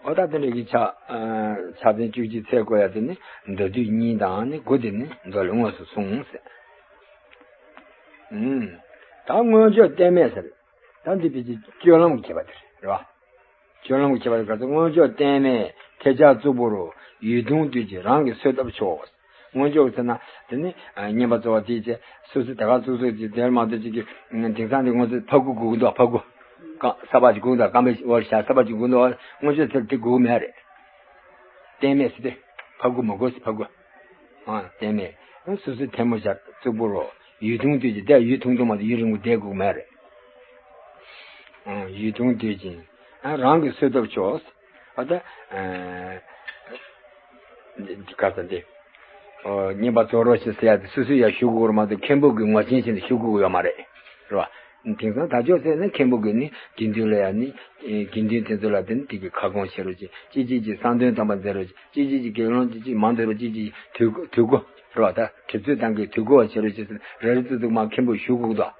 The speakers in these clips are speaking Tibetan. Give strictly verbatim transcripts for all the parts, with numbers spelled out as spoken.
འོ་ད་དེ་འདྲ་གི་ཕྱག་ཕྱག་ཚན་བཅུ་གཅིག་འཚལ་དགོས་ཡ་དེ་ནི་མདོ་སྡུད་གཉིས་དང་ནི་དགུ་དེ་ནི་མདོ་ལས་དངོས་སུ་གསུངས་ཟེར། ཨུམ། ད་མངོན་སྤྱོད་གཏན་མེད་ཟེར། ད་འདི་དཔེ་ཅིག་སྤྱོད་ལམ་གྱི་ཁྱད་པར་དེ་རེད་བ། སྤྱོད་ལམ་གྱི་ཁྱད་པར་དེ་ག་ཚོད། མངོན་སྤྱོད་གཏན་མེད་ཐལ་ལྕག་རྩུབ་པོ་རུ། ཡིད་གདུང་འདོད་ཅིང་རང་གི་གསོས་བཏབ་ཆོག་མངོན་སྤྱོད་ཟེར་ན་དེ་ནི་བསྙེན་པ་གཙོ་བོ་དེའི་ཚེ་སོ་སོའི་དེ་ག་ཚུགས་ཚུགས་ཀྱི་དེར་མ་གཏོགས་ཅིག་གི་དེང་སང་དེ་ངོ་ཚོས་ཕ་གུ་སྒུག་འདུག་ཕ་གུ། རྐང་ས་ཕག་ཅིག་སྒུག་འདུག་རྐང་པའི་བར་བཞག་ས་ཕག་ཅིག་སྒུག་འདུག་མངོན་སྤྱོད་ཚེ་དེ་སྒུག་མེད་རེད། གཏན་མེད་ཟེར་ཏེ། ཕ་གུ་མ་དགོས་ཟེར་ཕ་གུ། ཨ་གཏན་མེད། སོ་སོའི་ཐལ་མོ་སྦྱར་རྩུབ་པོ་རུ། ཡིད་གདུང་འདོད་ཅིང་བསྡད་ཡིད་ཐུང་ཐུང་མ་གཏོགས་ཡུན་རིང་པོ་བསྡད་དགོས་མེད་རེད། ཨ་ཡིད་གདུང་འདོད་ཅིང་། ཨ་རང་གི་གསོས་བཏབ་ཆོག་ཨ་ད། ཨ་ག་ས་འདི། ཨོ་བསྙེན་པ་རྫོགས་རོགས་ཞེས་ཟེར་ཡ་དེ་སོ་སོས་ཡར་ཞུ་དགོས་རེད་མ་གཏོགས་མཁན་པོ་གི་ངོ་ཆེན་བྱས་ནས་ཞུ་དགོས་ཀྱི་ཡོད་མ་རེད། རེད་བ། དེང་སང་དར་ལྕོག་ཟེར་ནས་མཁན་པོ་གིས་ནི་དགེ་འདུན་ལ་ཡང་ནི། དགེ་འདུན་དེ་ཚོ་ལ་དེ་ནི་དེ་གི་ཁ་སྐོང་བྱེད་རོགས་ཅིག་ཅི་ཅི་ཅི་གསང་སྟོན་དམ་པ་མཛད་རོགས་ཅིག་ཅི་ཅི་ཅི་དགེ་སློང་ཅི་ཅི་མང་དུ་རོགས་ཅི་ཅི་དུས་འགོ་དུས་འགོ་རོགས་ད་གྲིབ་ཚོད་བཏང་གི་དུས་འགོ་བ་བྱེད་རོགས་ཅིག་ཟེར་རེ་རེ་ཙུག་ཙུག་མ་མཁན་པོ་ཞུ་དགོས་འདུག་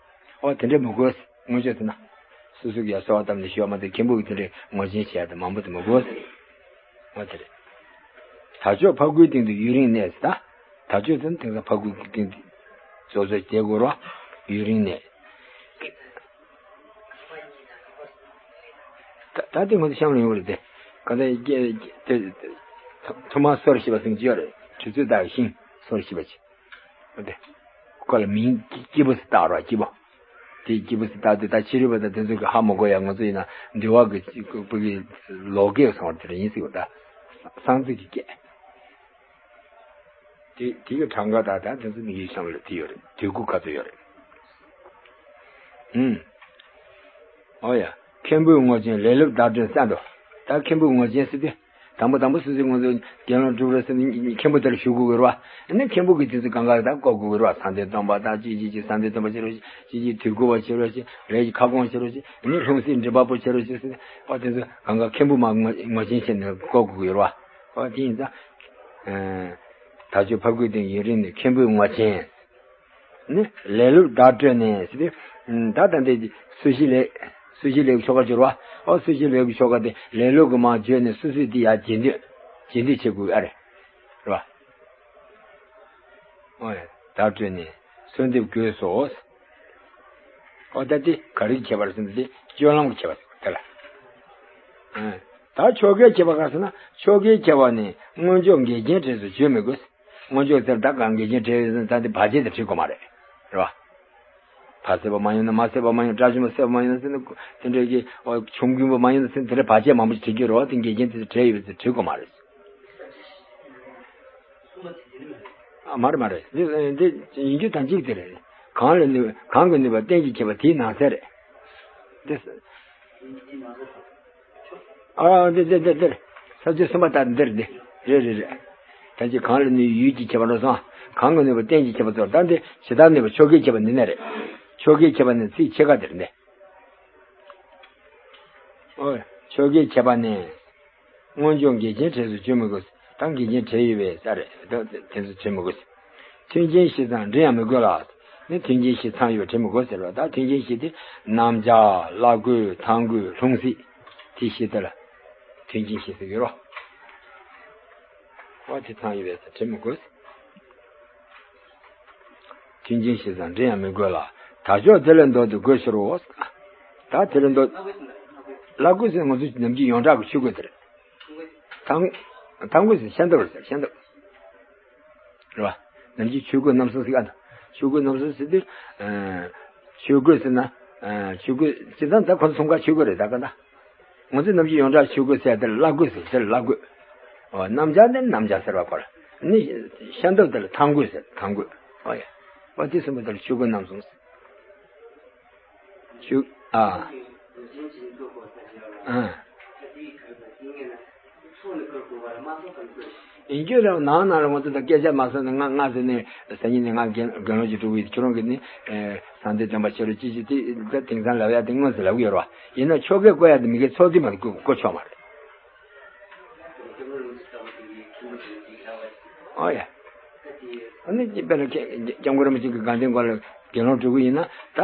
ཨོ་དེ་འདྲས་མི་དགོས། དངོས་ཆོས་དེ་ན། སོ་སོ་གི་ཡ་གསོལ་བ་བཏབ་ནས་ཞུ་བ་མ་གཏོགས་མཁན་པོ་གི་དེ་འདྲས་ངོ་ཆེན་བྱེད་ཡ་དེ་མང་པོ་དེ་མི་དགོས། ཨོ་དེ་རེད། དར་ལྕོག་ཕ་གུའི་སྟེང་དུ་ཡུན་རིང་གནས་ཟེར་ད། དར་ལྕོག་དེ་ནི་དེང་སང་ཕ་གུའི་སྟེང་དུ་བཟོ་བཟོ་བྱེད་དགོས་རོགས། ཡུན་རིང་གནས། ད་ད་དེ་ང་ཚོ་གཤམ་ལ་ཡོང་བ་རེད་དེ། ག་ཚོད་སྐྱེ་སྐྱེ་དེ་ཐོ་མ་སོར་ཞིབ་པ་ཟེར་གྱི་ཡོད་རེད། དུས་ཚོད་ལྟ་བའི་ཤིང་སོར་ཞིབ་པ་ཅིག་དེ་ཁོ་ལ་མིང་སྐྱིད་པོ་ཟེར་བཏགས་རོགས་སྐྱིད་པོ། དེ་སྐྱིད་པོ་ཟེར་བཏགས་དུས་ད་ཕྱི་རོལ་པ་དང་དེ་ཚོ་གི་ཧ་མ་གོ་ཡ་ང་ཚོ་ཡིན་ན་འདུལ་བ་གི་ཕ་གི་ལོ་སྐད་སོང་བ་དེ་འདྲ་ཡིན་སྲིད་པ་ད། སང་ཙི་གི་སྐད། དེ་དེ་གི་གྲངས་ཀ་དག་ད་དེ་ཚོ་མི་ཡི་བསམ་བློ་དེ་ཡོད་རེད། དུས་འགོ་ག་ཚོད་ཡོད་རེད། ཨུམ། ཨོ་ཡ། མཁན་པོའི་ངོ་ཆེན་ལེ་ལོ་བརྡ་སྤྲོད་གསན་ཏོ། ད་མཁན་པོའི་ངོ་ཆེན་ཟེར་དུས། དང་པོ་དང་པོ་སོ་སོའི་ངོ་ཚོ་དགེ་སློང་དྲུག་རེད་ཟེར་ནས་མཁན་པོ་དེར་ཞུ་དགོས་ཀྱི་རེད་བ། ཨ་ནི་མཁན་པོ་གིས་དེ་ཚོ་གང་ག་ད་བསྐོ་དགོས་ཀྱི་རེད་བ། གསང་སྟེ་སྟོན་པ་དང་ཅི་ཅི་ཅི་གསང་སྟེ་སྟོན་པ་བྱེད་རོགས་ཅི་ཅི་དུས་འགོ་བ་བྱེད་རོགས་ཅི་རེད་ཅི་ཁ་སྐོང་བྱེད་རོགས་ཅི་ཨ་ནི་ལྷུང་བཟེད་འདྲེན་པ་པོ་བྱེད་རོགས་ཅི་ཟེར་ནས་ཨོ་དེ་ཚོ་གང་ག་མཁན་པོ་མ་ངོ་ངོ་ཆེན་བྱས་ནས་བསྐོ་དགོས་ཀྱི་རེད་བ། ཨོ་དེ་ཡིན་ཙང་། ད་ཆོས་ཕ་གུའི་སྟེང་ཡུན་རིང་གནས་མཁན་པོའི་ངོ་ཆེན། ནི་ལེ་ལོར་བརྡ་སྤྲོད་ནས་ཟེར་ཏེ། ད་ལྟ་འདི་སུ་ཞིག་ལས། སུ་ཞིག་ལས་ཀྱི་ཆོ་ག་སྦྱོར་བ། ཨོ་སུ་ཞིག་ལས་ཀྱི་ཆོ་ག་དེ་ལེ་ལོ་གི་མར་བརྗོད་ནས་སུ་སུས་དེ་ཡར་རྗེས་ཟློས། རྗེས་ཟློས་བྱེད་དགོས་ཨ་རེད། རེད་བ། ཨོ་ཡ། བརྡ་སྤྲོད་ནས་གསོལ་འདེབས་དགོས་སོ། ཨོ་ད་དེ་ག་རེའི་ཁྱད་པར་ཟེར་ན་དེ་སྤྱོད་ལམ་གྱི་ཁྱད་པར་དེ་ལ། ཨ། ད་ཆོ་གའི་ཁྱད་པར་ག་ཟེར་ན་ཆོ་གའི་ཁྱད་པར་ནི་སྔོན་འཇུག་འགལ་རྐྱེན་གྲས་སུ་བརྗོད་མི་དགོས། སྔོན་འཇུག་ཟེར་ད་གང་འགལ་རྐྱེན་བྲལ་ཡོད་ཟེར་ན་ད་དེ་བར་ཆད་དེ་བྲི་དགོས་མ་རེད། རེད་བ། བར་སྲིད་པ་མ་ཡིན་ན་མ་སྲིད་པ་མ་ཡིན་དགྲ་བཅོམ་པ་སྲིད་པ་མ་ཡིན་ན་ཟེར་ན་དེ་འདྲའི་གི་ཨོ་ཆོམ་རྐུན་པ་མ་ཡིན་ན་ཟེར་ན་དེ་འདྲའི་བར་ཆད་མང་པོ་ཞིག་བྲི་རྒྱུ་རེད་བ། དེ་འགལ་རྐྱེན་དེ་ཚོ་བྲལ་ཡོད་པ་ཟེར་བྲི་དགོས་མ་རེད། ཨ་མ་རེད་མ་རེད། འདི་འདི་ཡིན་རྒྱུ་དང་གཅིག་དེ་རེད། གང་ལ་ནུས་གང་གི་ནུས་པ་གཏན་གྱི་ཁྱད་པར་དེའི་ནང་གསལ་རེད། འདི། ཨ་འདི་འདི་འདི་འདིར། ས་བཅད་གསུམ་པ་ལྟར་འདིར་འདི། རེད་རེད་རེད། ད་ཅི་གང་ལ་ནུས་ཡུལ་གྱི་ཁྱད་པར་རོ་སོང་། གང་གི་ནུས་པ་གཏན་གྱི་ཁྱད་པར་ཚོར་ད་འདི་ཇི་ལྟར་ནུས་པ་ཆོ་གའི་ཁྱད་པར་འདི་ནས་རེད། ཆོ་གའི་ཁྱད་པར་ནི་ཚིག་ཕྱེད་ཀ་འདིར་འདི། ཨོ། ཆོ་གའི་ཁྱད་པར་ནི། སྔོན་འཇུག་འགལ་རྐྱེན་གྲས་སུ་བརྗོད་མི་དགོས། ད་འགལ་རྐྱེན་བྲལ་ཡོད་པས་ས་རེད་ད་དེ་ཚོ་བྲི་མི་དགོས། མཐུན་རྐྱེན་བཞི་ཚང་འབྲི་ཡང་མི་དགོས་ལ། ནི་མཐུན་རྐྱེན་བཞི་ཚང་ཡོད་པ་བྲི་མི་དགོས་ཟེར་བ་ད་མཐུན་རྐྱེན་བཞི་དེ་རྣམ་གཞག་བླ་གོས་ཐང་གོས་ལྷུང་བཟེད་དེ་བཞི་དེ་ལ་མཐུན་རྐྱེན་བཞི་ཟེར་གྱི་རོ། ཨོ་དེ་ཚང་ཡོད་པས་ས་བྲི་མི་དགོས། མཐུན་རྐྱེན་བཞི་ཚང་འབྲི་ཡང་མི་དགོས་ལ། དར་ལྕོག་དེ་ལས་ལྡོག་སྟེ་དགོད་ཤོར་རོ། ད་དེ་ལས་ལྡོག་བླ་གོས་ཟེར་ང་ཚོ་ནམ་རྒྱུན་ཡོངས་གྲགས་ཀྱི་ཆོས་གོས་དེ་རེད། ཐང་ཐང་གོས་ཟེར་ཤ་འདབ་རེད་ཟེར་ཤ་འདབ། རེད་བ། ནམ་རྒྱུན་ཆོས་གོས་རྣམ་གསུམ་ཟེར་ག་འདུག་ཆོས་གོས་རྣམ་གསུམ་ཟེར་དུས། ཆོས་གོས་ཟེར་ན། ཆོས་གོས་སྤྱིར་བཏང་ད་ཁོ་ཚོ་གསུམ་ཀ་ཆོས་གོས་རེད་ད་ག་ད། ང་ཚོ་ནམ་རྒྱུན་ཡོངས་གྲགས་ཆོས་གོས་ཟེར་དེ་ལ་བླ་གོས་ཟེར་དེ་ལ་བླ་གོས། ཨོ་རྣམ་གཞག་ནི་རྣམ་གཞག་ཟེར་བ་ཁོ་ལ། ནི་ཤ་འདབ་དེ་ལ་ཐང་གོས་ཟེར་ཐང་གོས། ཨོ་ཡ། ཨོ་དེ་གསུམ་པོ་དེ་ལ་ཆོས་གོས་རྣམ་གསུམ་ཟེར། ཆོས། ཨ། ཨ། ཡིན་རྒྱུ་རེད་ནང་ནང་ལ་ང་ཚོ་ད་སྐད་ཆ་མ་གསུངས་ནས་ང་ང་ཟེར་ནས་སང་ཉིན་ནས་ང་རྒན་རྒན་ལོ་ཅིག་འགྲོ་གི་ཡོད་ཁྱོད་རང་གིས་ནི་གསང་སྟེ་སྟོན་པ་བྱེད་རོགས་ཅི་ཞིག་དེ་ད་དེང་སང་ལབ་ཡ་དེ་དངོས་སུ་ལབ་གི་ཡོད་རེད་བ། ཡིན་ན་ཆོ་གས་བསྐོ་ཡ་དེ་མི་སྐད་ཚོགས་འདུ་མ་གཏོགས་བསྐོ་ཆོག་མ་རེད། ཨོ་ཡ། ཨ་ནི་དཔེར་ན་སྐྱབས་མགོན་རིན་པོ་ཆེ་གི་དགའ་ལྡན་སྐོར་ལ་དགེ་སློང་དྲུག་གི་ཡིན་ན་ད་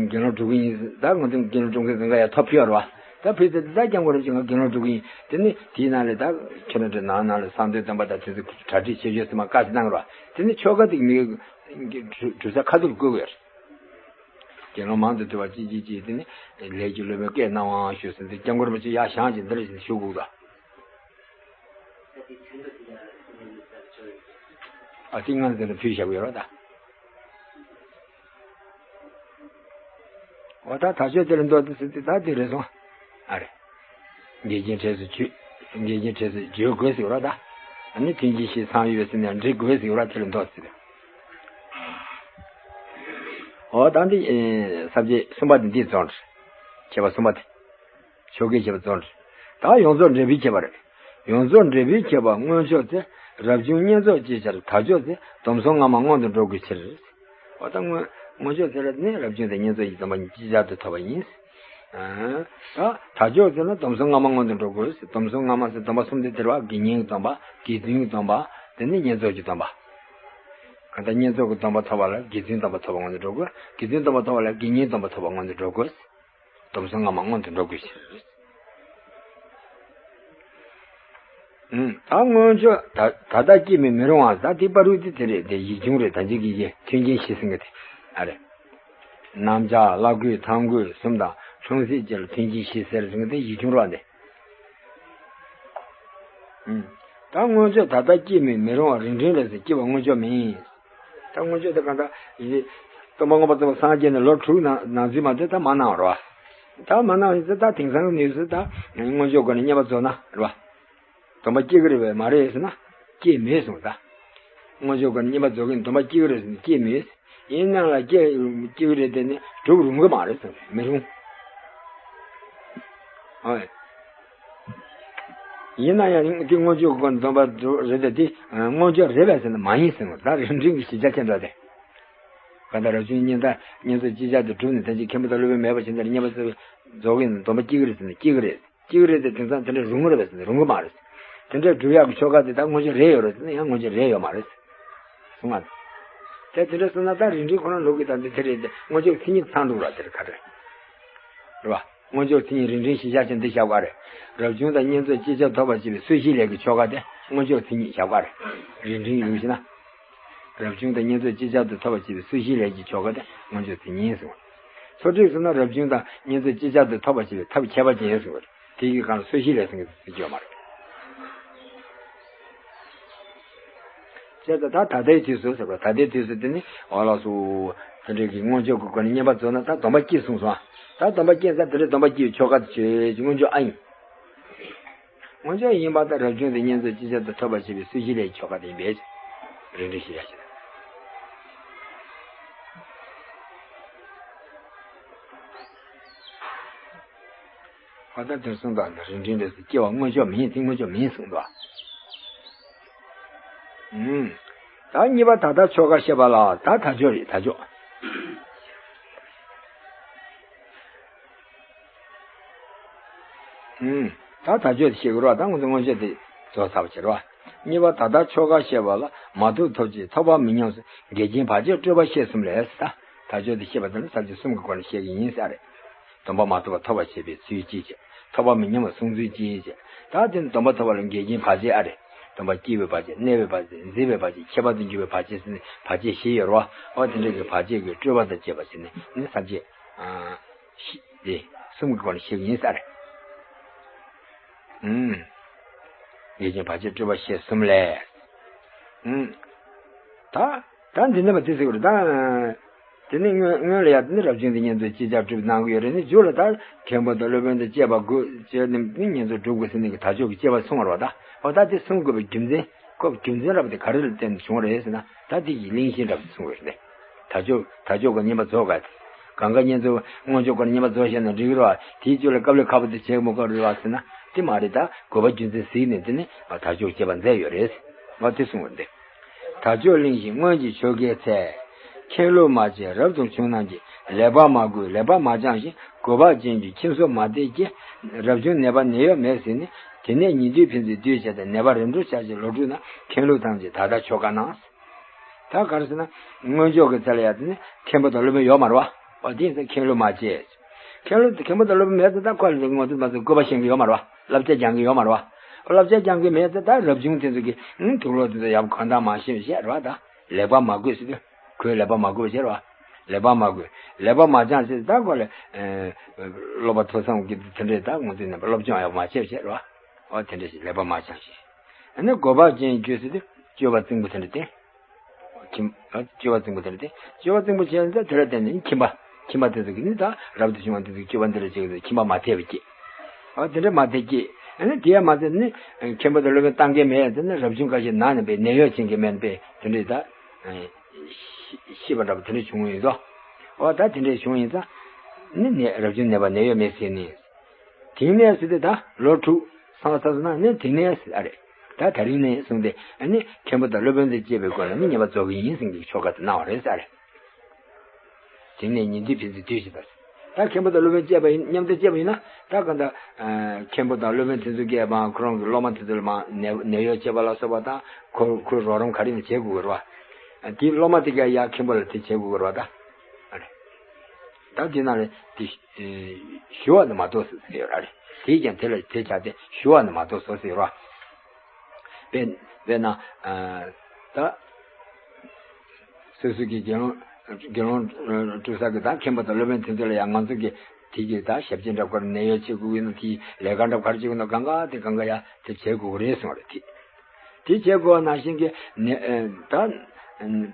དགེ་སློང་དྲུག་གི་ཡིན་ད་ང་ཚོ་དགེ་སློང་དྲུག་གི་གང་ག་ཡ་ཐོབ་ཡོད་རེད་བ། ད་ཕུལ་ཚེ་དེ་ད་སྐྱབས་མགོན་རིན་པོ་ཆེ་ང་དགེ་སློང་སྒྲུབ་ཀྱི་ཡིན། དེ་ནི་དེའི་ནང་ལས་ད་ཁྱོད་རང་ཚོའི་ནང་ནང་ལ་གསང་འདུས་སྟོན་པ་དང་དེ་ཚོ་གྲ་སྒྲིག་བྱེད་ཤོག་ཟེར་མ་བཀའ་ཞིག་གནང་རོགས། དེ་ནི་ཆོ་ག་དེ་མི་གྲུབ་ས་ཁ་ཐུག་ལ་བསྐོ་དགོས་རེད། དགེ་སློང་མང་དུ་ཐོས་པ་ཅི་ཅི་ཅི་དེ་ནི་ལས་ཀྱི་སློབ་དཔོན་བཀའ་གནང་བ་ཞུ་ཟེར་ཏེ་སྐྱབས་མགོན་རིན་པོ་ཆེ་ཡར་བཞེངས་ཀྱི་འདིར་ཞུ་དགོས་ད། ཨ་ཏི་ང་འདི་ལ་ཕུལ་བཞག་ཡོད་རོགས་ད། འོ་ད་དར་ལྕོག་དེ་ལ་འདོགས་ཏེ་ཟེར་ཏེ་ད་དེ་རེད་སོང་། ཨ་རེ། འགལ་རྐྱེན་འཕྲལ་དུ་གཅོད། འགལ་རྐྱེན་འཕྲལ་དུ་གཅོད་དགོས་ཟེར་རོགས་ད། ཨ་ནི་མཐུན་རྐྱེན་བཞི་ཚང་ཡོད་ཟེར་ནས་འགྲིག་དགོས་ཟེར་རོགས་དེ་ལ་འདོགས་ཟེར། འོ་ད་འདི་ས་བཅད་གསུམ་པ་དེ་འདི་རྫོགས་འདྲ། ཁྱད་པར་གསུམ་པ་དེ། ཆོ་གའི་ཁྱད་པར་རྫོགས་འདྲ། ད་ཡོངས་རྫོགས་འབྲས་བུའི་ཁྱད་པར་རེད། ཡོངས་རྫོགས་འབྲས་བུའི་ཁྱད་པར་མངོན་ཕྱོགས་ཚེ་རབ་བྱུང་བསྙེན་རྫོགས་ཅིག་ཅར་དར་ལྕོག་ཚེ་སྡོམ་གསུམ་སྔ་མ་སྔོན་དུ་འགྲོ་དགོས་ཕྱིར། འོ་ད་མངོན་མངོན་ཕྱོགས་ཚེ་རབ་ནི་རབ་བྱུང་དང་བསྙེན་རྫོགས་ཀྱི་སྡོམ་པ་གཉིས་ཅིག་ཅར་དུ་ཐོབ་པ་ཡིན། ཨ་ད་དར་ལྕོག་ཚེ་ན་སྡོམ་གསུམ་སྔ་མ་སྔོན་དུ་འགྲོ་དགོས། སྡོམ་གསུམ་སྔ་མ་ཟེར་སྡོམ་པ་གསུམ་དེ་དེར་བ་དགེ་བསྙེན་གྱི་སྡོམ་པ། དགེ་འདུན་གྱི་སྡོམ་པ། དེ་ནི་བསྙེན་རྫོགས་ཀྱི་སྡོམ་པ། གང་ལྟར་བསྙེན་རྫོགས་ཀྱི་སྡོམ་པ་ཐོབ་པ་ལ་དགེ་འདུན་སྡོམ་པ་ཐོབ་པ་སྔོན་དུ་འགྲོ་དགོས། དགེ་འདུན་སྡོམ་པ་ཐོབ་པ་ལ་དགེ་བསྙེན་སྡོམ་པ་ཐོབ་པ་སྔོན་དུ་འགྲོ་དགོས། སྡོམ་གསུམ་སྔ་མ་སྔོན་དུ་འགྲོ་དགོས་ཕྱིར། ཨུམ། ད་མངོན་ཕྱོགས་ད་ད་ལྟ་སྐྱེ་མེད་མི་རུང་བ་ད་དེ་པ་རུ་ཏི་དེ་རེད་དེ་ཡིག་ཆུང་རེད། ད་ཅིག་གི་ཡེ་མཐུན་རྐྱེན་བཞི་ཟེར་གི་དེ་ཨ་རེད། རྣམ་གཞག་བླ་གོས་ཐང་གོས་གསུམ་དང་འཁྲུངས་ཟིན་བཅས་ལ་མཐུན་རྐྱེན་བཞི་ཟེར་ཟེར་གི་དེ་ཡིག་ཆུང་རོགས་འདི། ཨུམ། ད་མངོན་ཕྱོགས་ད་ལྟ་སྐྱེ་མེད་མི་རུང་བ་རིང་འབྲིང་ལས་སུ་སྐྱེ་བ་མངོན་ཕྱོགས་མིན། ད་མངོན་ཕྱོགས་དེ་གང་ལྟར་ཡིན། སྟོན་པ་མངོན་པར་རྫོགས་པར་སངས་རྒྱས་ནས་ལོ་དྲུག་ནང་ནང་ཚུད་མ་དེ་ད་མ་གནང་བ་རེད་བ། ད་མ་གནང་ཡིན་ཙང་ད་དེང་སང་གི་གནས་ཚུལ་ད་མངོན་ཕྱོགས་སྒོ་ནས་བསྙེན་པར་རྫོགས་ན་རེད་བ། སྡོམ་པ་སྐྱེ་གི་རེད་པས་མ་རེད་ཟེར་ན་སྐྱེས་མེད་གསུངས་ད། མངོན་ཕྱོགས་སྒོ་ནས་བསྙེན་པར་རྫོགས་ཀྱི་སྡོམ་པ་སྐྱེ་གི་རེད་ཟེར་ན་སྐྱེས་མེད། ཡིན་ནའང་ལ་སྐྱེ་སྐྱེ་གི་རེད་དེ་ནི་སྒྲུབ་རུང་གི་མ་རེད་ཟེར་མི་རུང་། ཨོ། ཡིན་ན་ཡང་དེ་མངོན་ཕྱོགས་ཀྱི་སྡོམ་པ་རེད་དེ་དེ་མངོན་ཕྱོགས་རེད་པས་ཟེར་ན་མ་ཡིན་ཟེར་ནོ། ད་རིང་འབྲིང་གི་གཞི་ཆ་ཅན་འདྲ་སྟེ། གང་ལྟར་རབ་བྱུང་བསྙེན་ད་བསྙེན་རྫོགས་ཅིག་ཅར་དུ་གྲུབ་ནས་ད་ཅིག་མཁན་པོ་དང་སློབ་དཔོན་མེད་པ་ཅིག་འདིར་བསྙེན་པར་རྫོགས་ཀྱི་ཡིན་སྡོམ་པ་སྐྱེ་གི་རེད་ཟེར་ན་སྐྱེ་གི་རེད། སྐྱེ་གི་རེད་དེ་དེང་སང་དེ་འདྲ་རུང་གི་རེད་པས་ཟེར་ན་རུང་གི་མ་རེད། དེ་འདྲ་སྒྲུབ་ཡག་གི་ཆོ་ག་དེ་ད་མངོན་ཕྱོགས་རེད་ཡོད་རེད་ཟེར་ན་ཡང་མངོན་ཕྱོགས་རེད་ཡོད་མ་རེད། གསུང་ང་། དེ་དེ་འདྲ་སོང་ན་ད་རིང་འབྲིང་ཁོ་ན་ལུགས་ཀྱི་ད་འདི་དེ་རེད་དེ་མངོན་ཕྱོགས་མཚན་ཉིད་ཚང་འགྲོ་ར་དེར་ག་རེ། རེད་བ། མངོན་ཕྱོགས་མཚན་ཉིད་རིང་འབྲིང་གཞི་བཞག་ཅན་འདི་བཞག་པ་རེད། རབ་བྱུང་དང་བསྙེན་རྫོགས་ཅིག་ཅར་ཐོབ་པར་བྱེད་པའི་སོ་བཞིའི་ལས་ཀྱི་ཆོ་ག་དེ་མངོན་ཕྱོགས་མཚན་ཉིད་བཞག་པ་རེད། རིང་འབྲིང་ལུགས་བཞིན་ན། རབ་བྱུང་དང་བསྙེན་རྫོགས་ཅིག་ཅར་དུ་ཐོབ་པར་བྱེད་པའི་སོ་བཞིའི་ལས་ཀྱི་ཆོ་ག་དེ་མངོན་ཕྱོགས་མཚན་ཉིད་གསུངས། སོ་ཁྲིད་སོང་ན་རབ་བྱུང་དང་བསྙེན་རྫོགས་ཅིག་ཅར་དུ་ཐོབ་པར་བྱེད་པའི་ཐབས་ཁྱད་པར་ཅན་གསུངས། དེ་གི་སྒང་ལ་སོ་བཞི་ལས་ཟེར་གྱི་ཡོད་མ་རེད། བྱས་ཙང་ད་ད་ལྟའི་དུས་སུ་ཟེར་བ་ད་ལྟའི་དུས་སུ་དེ་ནི་འོ་ལགས་སོ། དེ་འདྲའི་གི་མངོན་ཕྱོགས་ཀྱི་སྒོ་ནས་བསྙེན་པར་རྫོགས་ན་ད་སྡོམ་པ་སྐྱེས་གསུངས་སོང་ཨ། ད་སྡོམ་པ་སྐྱེས་ཙང་དེ་འདྲའི་སྡོམ་པ་སྐྱེས་པའི་ཆོ་ག་དེ་ཆོས་ཀྱི་མངོན་ཕྱོགས་ཨ་ཡིན། མངོན་ཕྱོགས་ཡིན་པ་ལྟར་རབ་བྱུང་དང་བསྙེན་རྫོགས་ཅིག་ཅར་དུ་ཐོབ་པར་བྱེད་པའི་སོ་བཞི་ལས་ཆོ་ག་དེ་ཡིན་པས། རིང་འབྲིང་གཞི་བཞག་ཅིང་། ཁ་ཏ་དེར་གསུངས་དང་རིང་འབྲིང་ལས་སུ་སྐྱེ་བ་མངོན་ཕྱོགས་མིན་དེ་མངོན་ཕྱོགས་མིན་གསུངས་དོ། ཨུམ། ད་གཉིས་པ་ད་ལྟ་ཆོ་ག་བཤད་པ་ལ་ད་དར་ལྕོག་རེད་དར་ལྕོག་ཨུམ། ད་དར་ལྕོག་དེ་བཤད་དགོས་ར་ད་ང་ཚོ་མངོན་ཕྱོགས་དེ་རྫོགས་ཚར་བ་བྱེད་ར། གཉིས་པ་ད་ལྟ་ཆོ་ག་བཤད་པ་ལ་མ་ཐོབ་ཐོབ་ཅིང་ཐོབ་པ་མི་ཉམས་སུ་འགལ་རྐྱེན་བར་ཆད་སྤྲོས་པ་བཤད་གསུམ་ལས་ད་དར་ལྕོག་དེ་བཤད་པ་དེ་ལ་ས་བཅད་གསུམ་གྱི་སྒོ་ནས་བཤད་ཀྱི་ཡིན་ས་རེད། སྡོམ་པ་མ་ཐོབ་པ་ཐོབ་པར་བྱེད་པའི་ཚུལ་གཅིག་བྱས། ཐོབ་པ་མི་ཉམས་པར་སྲུང་ཚུལ་གཅིག་བྱས། ད་དེ་ནི་སྡོམ་པ་ཐོབ་པ་ལ་འགལ་རྐྱེན་བར་ཆད་ཨ་རེ། སྡོམ་པ་སྐྱེ་བའི་བར་ཆད་གནས་པའི་བར་ཆད་འཛིན་པའི་བར་ཆད་ཁྱད་པར་དུ་འགྱུར་བའི་བར་ཆད་ཟེར་ནས་བར་ཆད་བཞི་ཡོད་རེད་བ། འོ་དེ་འདྲ་གི་བར་ཆད་ཀྱི་སྤྲོས་པ་དང་བཅས་པ་བྱས་ནས་ནི་ས་བཅད་ཨ་བཞི་དེ་གསུམ་གྱི་སྒོ་ནས་བཤད་ཀྱི་ཡིན་ས་རེད། ཨུམ། འགལ་རྐྱེན་བར་ཆད་སྤྲོས་པ་བཤད་གསུམ་ལས། ཨུམ། ད་ད་འདི་ནས་མ་དེ་ཟེར་བ་རེད་ད། དེ་ནི་སྔོན་སྔོན་ལ་ཡང་དེ་ནི་རབ་བྱུང་དེ་བསྙེན་རྫོགས་ཅིག་ཅར་སྒྲུབ་གནང་གི་ཡོད་རེད་ནི་མཇུག་ལ་ད་མཁན་པོ་དང་སློབ་དཔོན་དང་བཅས་པ་དགོས་བྱས་ནས་ནི་བསྙེན་རྫོགས་སྒྲུབ་དགོས་ཟེར་ནས་ཀྱི་དར་ལྕོག་གི་བཅས་པ་གསུངས་པ་རེད་བ་ད། འོ་ད་དེ་གསུང་དགོས་པའི་རྒྱུ་མཚན་ཁོ་རྒྱུ་མཚན་རབ་དེ་ག་རེ་ལ་བརྟེན་ནས་བྱུང་བ་རེད་ཟེར་ན་ད་དེ་ཡི་གླེང་གཞི་འདྲ་བ་གསུངས་པ་རེད། དར་ལྕོག་དར་ལྕོག་གི་བསྙེན་པར་རྫོགས་དགོས་ཏེ། གང་ག་བསྙེན་རྫོགས་མངོན་ཕྱོགས་སྒོ་ནས་བསྙེན་པར་རྫོགས་བཞག་ན་འགྲིག་གི་རེད་བ་དེའི་རྒྱུ་ལ་དཀའ་ལས་ཁག་པོ་དེ་བྱེད་དགོས་མ་དཀའ་རེད་བ་ཟེར་ན་དེ་མ་རེད་ད་དགོས་པ་རྒྱུ་མཚན་གཟིགས་ནས་དེ་ནི་དར་ལྕོག་བཅས་པ་མཛད་ཡོད་རེད། འོ་དེ་གསུངས་པ་རེད། དར་ལྕོག་གླེང་གཞི་སྔོན་གྱི་ཆོ་གའི་ཚད། མཁན་སློབ་མ་བྱས་རབ་ཏུ་བྱུང་རྣམས་ཀྱིས། ལེགས་པར་མ་གོས་ལེགས་པར་མ་སྦྱངས་ཤིང་། གོས་པ་ཅན་གྱི་ཁྱིམ་སོགས་མ་བལྟས་ཀྱི། རབ་བྱུང་ནད་པ་ནད་གཡོག་མེད་ཟིན་ནས། དེ་ནས་ཉིན་དུས་ཕན་ཚུན་སྡོད་བྱས་ཏེ་ནད་པ་རིམ་གྲོ་བྱ་ཞིང་ལོག་འཁྲུག་ན་མཁན་སློབ་ཐམས་ཅད་ད་ལྟ་ཆོ་ག་གནང་། ད་ག་རེ་ཟེར་ན་སྔོན་ཆོག་གི་ཚད་ལ་ཡ་དེ་ནི་མཁན་པོ་དང་སློབ་དཔོན་ཡོད་མ་རེད་བ། འོ་དེ་ཡིན་ཙང་མཁན་སློབ་མ་བྱས། མཁན་སློབ་དེ་མཁན་པོ་དང་སློབ་དཔོན་མེད་ཚེ་ད་ཁོ་ལ་ངོ་ཚ་མ་ཚ་བཀོད་པ་བཤད་མཁན་ཡོད་མ་རེད་བ། བསླབ་བྱ་སྦྱང་མཁན་ཡོད་མ་རེད་བ། བསླབ་བྱ་སྦྱང་མཁན་མེད་ཚེ་ད་རབ་བྱུང་དེ་ཚོ་གིས་ཨང་དུག་ལོག་དེ་ཚོ་ཡག་གང་དག་མ་ཤེས་བཤད་རེད་བ། ད་ལེགས་པར་མ་བཀོད་ཟེར་དུས་ཁོས་ལེགས་པར་མ་བཀོད་བཤད་རེད་བ། ལེགས་པར་མ་བཀོད། ལེགས་པར་མ་སྦྱངས་ཟེར་ད་ཁོ་ལ་ཨེ་སློབ་པ་ཐོས་བསམ་གྱི་དེ་འདྲས་ད་ངོ་ཚ་ནས་སློབ་སྦྱོང་ཡག་མ་བྱས་བཤད་རེད་བ། འོ་དེ་འདྲས་ཞིག་ལེགས་པར་མ་སྦྱངས་ཤིང་། ཨ་ནི་གོ་འཕང་ཅན་གྱི་རྒྱུ་ཟེར་དུས་སྤྱོད་པ་རྩིང་པོ་དེ་འདྲ་སྟེ། ཁྱིམ། སྤྱོད་པ་རྩིང་པོ་དེ་འདྲ་སྟེ། སྤྱོད་པ་རྩིང་པོ་བྱས་ན་དེ་ལ་བརྟེན་ནས་ཁྱིམ་པ། ཁྱིམ་པ་དེ་ཚོ་གིས་ནི་ད་རབ་ཏུ་བྱུང་བ་དེ་ཚོ་སྤྱོད་པ་འདི་འདྲ་བྱས་ཏེ་ཁྱིམ་པ་མ་དད་པ་སྐྱེས། ཨ་དེ་འདྲ་མ་དད་སྐྱེས། ཨ་ནི་དེ་ཡང་མ་ཚད་ནི་མཁན་པོ་དང་སློབ་དཔོན་ལྟ་མཁན་མེད་ཡ་དེ་ནི་རབ་བྱུང་ཁ་ཤས་ནང་ནས་པའི་ནད་གཡོག་བྱེད་མཁན་མེད་པས་དེ་འདྲའི་ད་ཤི་ཤི་བ་འདྲ་པོ་དེ་འདྲ་བྱུང་ཡོད་དོ། འོ་ད་དེ་འདྲ་བྱུང་ཡིན་ཙང་ནི་ནད་རབ་བྱུང་ནད་པ་ནད་གཡོག་མེད་ཟེར་ནི། དེང་ནས་ཟེར་ཏེ་ད་ལོ་དྲུག་སང་ས་སོང་ན་ནི་དེང་ནས་ཟེར་ཨ་རེད། ད་དེ་རིང་ནས་བཟུང་སྟེ་ཨ་ནི་མཁན་པོ་དང་སློབ་དཔོན་དང་བཅས་པའི་སྒོ་ལ་ནི་བསྙེན་པར་རྫོགས་ཀྱི་ཡིན་ཟེར་གྱི་ཆོ་ག་དེ་གནང་བ་རེད་ཟེར་ཨ་རེད། དེང་ནས་ཉིན་དེ་ཕན་ཚུན་དུས་ཤིག་ད། ད་མཁན་པོ་དང་སློབ་དཔོན་བཅས་པ་ཡིན་མཉམ་དུ་བཅས་པ་ཡིན་ན་ད་ག་འདྲ། མཁན་པོ་དང་སློབ་དཔོན་དེ་ཚོ་སྐྱེས་པའང་ཁོ་རང་གི་སློབ་མ་དེ་ཚོ་ལ་མང་ནད་ནད་གཡོག་བྱེད་པ་ལ་སོགས་པ་དང་ཁོ་ཁོའི་རོགས་རམ་ག་རེ་ཡིན་བྱེད་དགོས་ཀྱི་རེད་བ། དེའི་སློབ་མ་དེ་གས་ཡང་མཁན་པོ་ལ་དེ་བྱེད་དགོས་ཀྱི་རེད་བ་ད། ཨ་རེད། ད་དེ་ན་རེ་དེ་ཞུ་བ་ནི་མ་གཏོགས་ཟེར་ཡོད་ར་རེད། དེས་ཀྱང་དེ་ལ་དེ་བྱ་སྟེ་ཞུ་བ་ནི་མ་གཏོགས་སོ་ཟེར་ཡོད་ར། དཔེར་དཔེར་ན་ད་སོ་སོ་གི་དགེ་སློང་དགེ་སློང་སྤྲུལ་ས་གི་ད་མཁན་པོ་དང་སློབ་དཔོན་དེ་ཚོ་ལ་ཡང་ང་ཚོ་གི་དེ་གི་ད་ཞབས་ཕྱི་འདྲ་བ་ནད་གཡོག་བྱེད་དགོས་ཡིན་ན་དེ་ལས་ཀ་འདྲ་བ་ག་རེ་བྱེད་དགོས་ན་གང་ག་དེ་གང་ག་ཡ་དེ་བྱེད་དགོས་ཀྱི་རེད་གསུངས་པ་རེད་དེ། དེ་བྱེད་དགོས་པ་ནང་བཞིན་གྱི་ནི་ཨ་ད་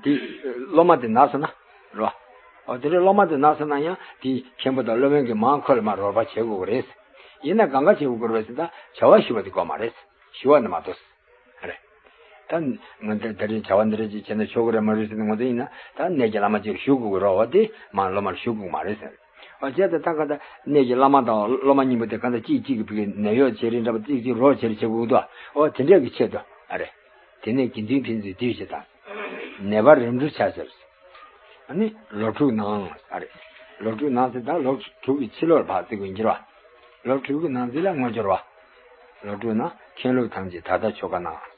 དེ་སློབ་མ་དེ་ན་སོང་ན་རོ། འོ་དེ་འདྲའི་སློབ་མ་དེ་ན་སོང་ན་ཡང་དེ་མཁན་པོ་དང་སློབ་དཔོན་གྱིས་མར་ཁོ་ལ་མར་རོགས་པ་བྱེད་དགོས་ཀྱི་རེད། ཡིན་ན་གང་ག་བྱེད་དགོས་ཀྱི་རེད་ཟེར་ན་བྱ་བ་ཞུ་བ་དེ་དགོས་མ་རེད། ཞུ་བ་ནི་མ་གཏོགས། རེད། ད་ང་ད་ད་རེས་བྱ་བ་འདི་འདྲ་ཅིག་བྱས་ན་ཆོག་གི་རེད་མ་རེད་ཟེར་ན་ང་ཚོ་ཡིན་ན་ད་གནས་ཀྱི་བླ་མ་ཅིག་ཞུ་དགོས་ཀྱི་རེད་བ། དེ་མར་སློབ་མར་ཞུ་དགོས་ཀྱི་མ་རེད་ཟེར། འོ་བྱས་ཙང་ད་ག་ད་གནས་ཀྱི་བླ་མ་དང་སློབ་མ་གཉིས་པོ་དེ་ག་ད་གཅིག་གཅིག་གི་བུ་གའི་ནད་གཡོག་བྱེད་རིན་འདྲ་པོ་གཅིག་གཅིག་རོགས་བྱེད་རིན་བྱེད་དགོས་འདུག་འོ་དེ་འདྲས་ཀྱི་ཆེད་དུ་ཨ་རེད། དེ་ནས་དགེ་འདུན་ཕན་ཚུན་འདུས་བྱེད་དང་། ནད་པ་རིམ་གྲོ་བྱ་ཟེར། ཨ་ནི་ལོ་དྲུག་ནང་ཨ་རེད། ལོ་དྲུག་ནང་ཟེར་ད་ལོ་དྲུག་གི་ཕྱི་ལོར་ཕར་བརྩི་དགོས་འགྱུར་བ། ལོ་དྲུག་གི་ནང་ཟེར་ལ་ངོ་སྦྱོར་བ། ལོ་དྲུག་ནང་མཁན་སློབ་ཐམས་ཅད་ད་ལྟ་ཆོ་ག་གནང་།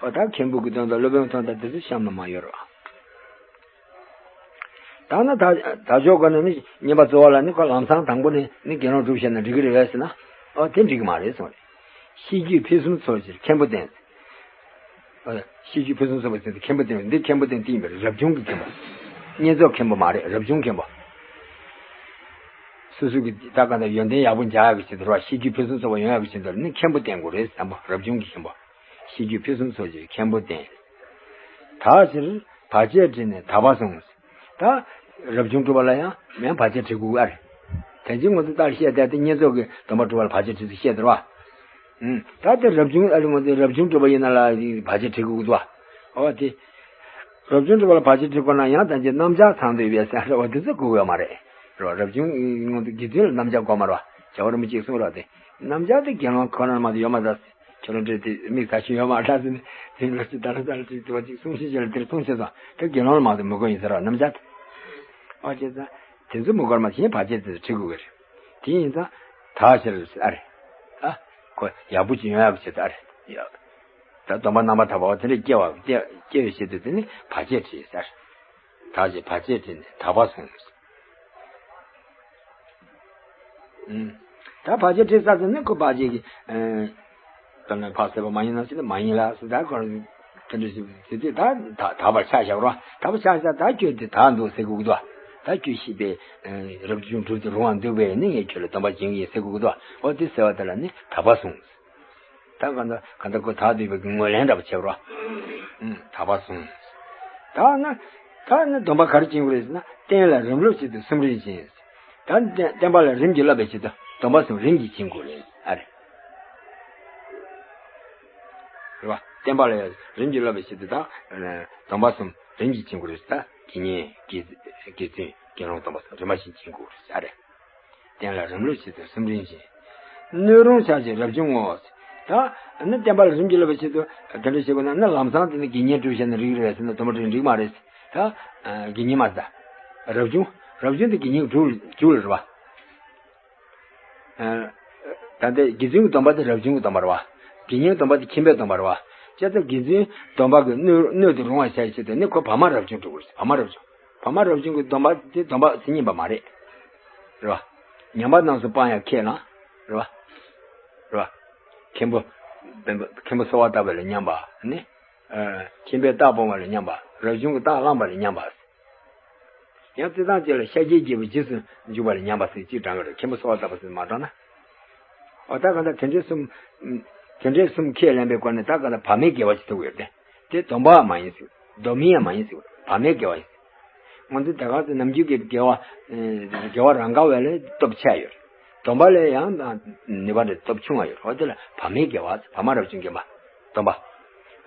འོ་ད་མཁན་པོ་གི་དོན་དང་སློབ་དཔོན་དོན་དང་དེ་ཚོ་གཤམ་ན་མ་ཡོད་རེད་བ། ད་ནི་ད་ད་ཆོ་ག་ནི་ནི་བསྙེན་པར་རྫོགས་པ་ལ་ནི་ཁོ་ལམ་སང་དང་པོ་ནས་ནི་དགེ་སློང་སྒྲུབ་བྱས་ན་འགྲིག་གི་རེད་བས་ཟེར་ན། ཨོ་དེ་འགྲིག་གི་མ་རེད་གསུངས་རེད། ཤེས་རྒྱུད་ཕུན་སུམ་ཚོགས་ཕྱིར་མཁན་པོ་བསྟེན། ཨོ་ཤེས་རྒྱུད་ཕུན་སུམ་ཚོགས་པ་ཟེར་དུས་མཁན་པོ་བསྟེན་འདི་མཁན་པོ་བསྟེན་དེ་ཡིན་པ་རེད། རབ་བྱུང་གི་མཁན་པོ། བསྙེན་རྫོགས་མཁན་པོ་མ་རེད། རབ་བྱུང་མཁན་པོ། སོ་སོ་གི་ད་ག་ད་ཡོན་ཏན་ཡག་པོ་འཇགས་ཡག་གི་ཆེད་དུ་རེད་བ། ཤེས་རྒྱུད་ཕུན་སུམ་ཚོགས་པ་ཡོང་ཡག་གི་ཆེད་དུ་ནི་མཁན་པོ་བསྟེན་དགོས་རེད་བསམ་པ། རབ་བྱུང་གི་མཁན་པོ། ཤེས་རྒྱུད་ཕུན་སུམ་ཚོགས་ཕྱིར་མཁན་པོ་བསྟེན། དག་ཕྱིར་བར་ཆད་བྲལ་ནས་དག་པ་བཟུང་། ད་རབ་བྱུང་སྒྲུབ་པ་ལ་ཡང་མེད་བར་ཆད་བྲལ་དགོས་ཨ་རེད། དེ་ཅི་ངོ་ཚ་ལྟར་བཤད་བསྡད་དེ་བསྙེན་རྫོགས་ཀྱི་སྡོམ་པ་སྒྲུབ་པ་ལ་བར་ཆད་བྲལ་ཚུལ་བཤད་དེ་རེད་བ། ཨུམ། ད་དེ་རབ་བྱུང་ཨ་རེ་ངོ་ཚ་རབ་བྱུང་སྒྲུབ་པ་ཡིན་ན་ལ་བར་ཆད་བྲལ་དགོས་ཀྱི་འདུག་བ། ཨོ་དེ། རབ་བྱུང་སྒྲུབ་པ་ལ་བར་ཆད་བྲལ་དགོས་ན་ཡང་ད་ཅི་རྣམ་གཞག་ཚང་འདུས་པས་ཟེར་རེད་བ། དེ་ཚོ་དགོས་ཡོད་མ་རེད། རེད་བ། རབ་བྱུང་ངོ་ཚ་དགེ་འདུན་ལ་རྣམ་གཞག་དགོས་མ་རེད་བ། རྒྱལ་བ་རིན་པོ་ཆེས་གསུངས་རོགས་དེ། རྣམ་གཞག་དེ་དགེ་སློང་ཁོ་ན་མ་གཏོགས་ཡོད་མ་རེད། ཁྱོད་རང་འདྲ་དེ་མིག་ད་ཤི་ཡོད་མ་རེད་ཟེར་ནས་དེ་ལ་ཅི་ད་ར་ད་ར་ཅིག་དེ་བ་ཅིག་གསུང་ཤེས་བྱས་ལ་དེར་གསུང་ཤེས་སོང་། དེ་དགེ་སློང་ལ་མ་གཏོགས་མི་དགོས་ཡིན་ཟེར་བ་རྣམ་གཞག་དེ། ཨོ་བྱས་ཙང་དེ་ཚོ་མི་དགོས་མ་གཞན་བར་ཆད་དེ་ཚོ་བྲི་དགོས་ཀྱི་རེད། དེ་ཡིན་ཙང་དག་ཕྱིར་ཟེར་ཨ་རེད། ཨ་ཁོ་ཡག་པོ་ཅིག་ཡོང་ཡག་གི་ཆེད་དུ་ཨ་རེད། ད་སྡོམ་པ་རྣམ་པར་དག་པ་བ་དེ་འདྲ་སྐྱེ་བ་སྐྱེ་སྐྱེ་བའི་ཆེད་དུ་དེ་ནི་བར་ཆད་བྲི་ཟེར། དག་ཅེས་བར་ཆད་བྲི་ནས་དག་པ་བཟུང་། ཨུམ། ད་བར་ཆད་བྲི་ས་དེ་ནི་ཁོ་བར་ཆད་ཀྱི་ཨ་ད་ནི་ཕག་ཟེར་བ་མ་ཡིན་ན་ཟེར་ན་མ་ཡིན་ལ་ཟེར། ད་ཁོ་དེ་འདྲ་ཞིག་ཟེར་དུས་ད་ད་དག་པར་ཆ་བཞག་རོགས། དག་པར་ཆ་བཞག་ད་ཁྱོད་དེ་དག་འདུག་ཟེར་དགོས་ཀྱི་འདུག་ད་ཁྱོད་ཤི་བའི་རབ་བྱུང་གྲུབ་ཏུ་རུང་བ་འདུག་པས་ནི་ངས་ཁྱོད་ལ་སྡོམ་པ་བྱིན་གྱི་ཡིན་ཟེར་དགོས་ཀྱི་འདུག་འོ་དེ་ཟེར་བ་དེ་ལ་ནི་དག་པ་གསུངས། ད་གང་ལྟར་གང་ལྟར་ཁོ་དག་འདུས་པའི་ངོས་ལེན་འདྲ་པོ་བྱེད་རོགས། ཨུམ། དག་པ་གསུངས། ད་ན་ད་ནི་སྡོམ་པ་ག་རེ་བྱིན་དགོས་རེད་ཟེར་ན། བསྟན་ལ་རིམ་ལུགས་བྱེད་དུ་གསུམ་རིམ་བྱིན། ད་བསྟན་བསྟན་པ་ལ་རིམ་གྱིས་བསླབ་པའི་ཆེད་དུ་སྡོམ་པ་གསུམ་རིམ་གྱིས་བྱིན་དགོས་རེད་ཨ་རེད། རེད་བ། བསྟན་པ་ལ་རིམ་གྱིས་བསླབ་པའི་ཆེད་དུ་ད་སྡོམ་པ་གསུམ་རིམ་གྱིས་བྱིན་དགོས་རེད། ད་དགེ་བསྙེན་དགེ་དགེ་ཚུལ་དགེ་སློང་སྡོམ་པ་གསུམ་རིམ་པ་བཞིན་བྱིན་དགོས་རེད་ཨ་རེད། བསྟན་ལ་རིམ་ལུགས་བྱེད་དུ་གསུམ་རིམ་བྱིན། སྣོད་རུང་བྱ་ཕྱིར་རབ་བྱུང་ངོ་། ད་ནི་བསྟན་པ་ལ་རིམ་གྱིས་བསླབ་པའི་ཆེད་དུ་དེ་འདྲ་བྱེད་དགོས་ན་ནི་ལམ་སང་དེ་ནི་དགེ་བསྙེན་སྒྲུབ་བྱས་ན་འགྲིག་རེད་ཟེར་ན་སྡོམ་པ་སྒྲུབ་འགྲིག་མ་རེད། ད་དགེ་བསྙེན་མ་ཟད་རབ་བྱུང་རབ་བྱུང་དེ་དགེ་བསྙེན་དྲུག་དྲུག་ལ་རེད་བ། ད་ལྟའི་དགེ་ཚུལ་གྱི་སྡོམ་པ་དེ་རབ་བྱུང་གི་སྡོམ་པ་རེད་བ། དགེ་བསྙེན་སྡོམ་པ་དེ་ཁྱིམ་པའི་སྡོམ་པ་རེད་བ། བྱས་ཙང་དགེ་ཚུལ་སྡོམ་པ་གི་སྣོད་སྣོད་དུ་རུང་བ་བྱ་ཡི་ཆེད་དུ་ནི་ཁོ་བར་མ་རབ་བྱུང་སྒྲུབ་དགོས་རེད། བར་མ་རབ་བྱུང་། བ་མ་རབ་བྱུང་གི་སྡོམ་པ་དེ་སྡོམ་པ་ཟེར་ཉན་པ་མ་རེད། རེད་བ། ཉམས་པ་རྣམས་སུ་སྤང་ཡང་ཁས་བླངས། རེད་བ། རེད་བ། མཁན་པོ། མཁན་པོ་གསོལ་བ་བཏབ་པ་ལ་ཉམས་པ་ནི། ཨ། མཁན་པོས་རྟགས་སྤོང་བ་ལ་ཉམས་པ། རབ་བྱུང་གི་རྟགས་བླངས་པ་ལ་ཉམས་པ། ཡང་རྩེ་ཐང་གཅིག་ལ་ཤཱཀྱའི་རྒྱལ་པོའི་རྗེས་སུ་འཇུག་པ་ལ་ཉམས་པ་ཟེར་གཅིག་དྲངས་ཀྱི་རེད། མཁན་པོ་གསོལ་བ་བཏབ་པ་ཟེར་མ་དྲངས་ན། འོ་ད་ག་ད་དེ་འདྲའི་གསུམ། དེ་འདྲའི་གསུམ་ཁས་ལེན་པའི་སྒོ་ནས་ད་ག་ད་བག་མེད་དགེ་བ་ཞིག་ཐོབ་ཡོད་དེ། དེ་སྡོམ་པ་མ་ཡིན་ཟེར། སྡོམ་མིན་ཡང་མ་ཡིན་ཟེར། བག་མེད་དགེ་བ་ཡིན་ཟེར། ང་ཚོ་ད་ག་ཚོད་ནམ་རྒྱུན་གྱི་དགེ་བ། དགེ་བ་རང་ག་བས་ལས་སྟོབས་ཆེ་ཡོད། སྡོམ་པ་ལས་ཡང་ནུས་པ་འདྲ་སྟོབས་ཆུང་བ་ཡོད། འོ་དེ་ལ་བག་མེད་དགེ་བ། བག་མ་རབ་བྱུང་དགེ་བ། སྡོམ་པ།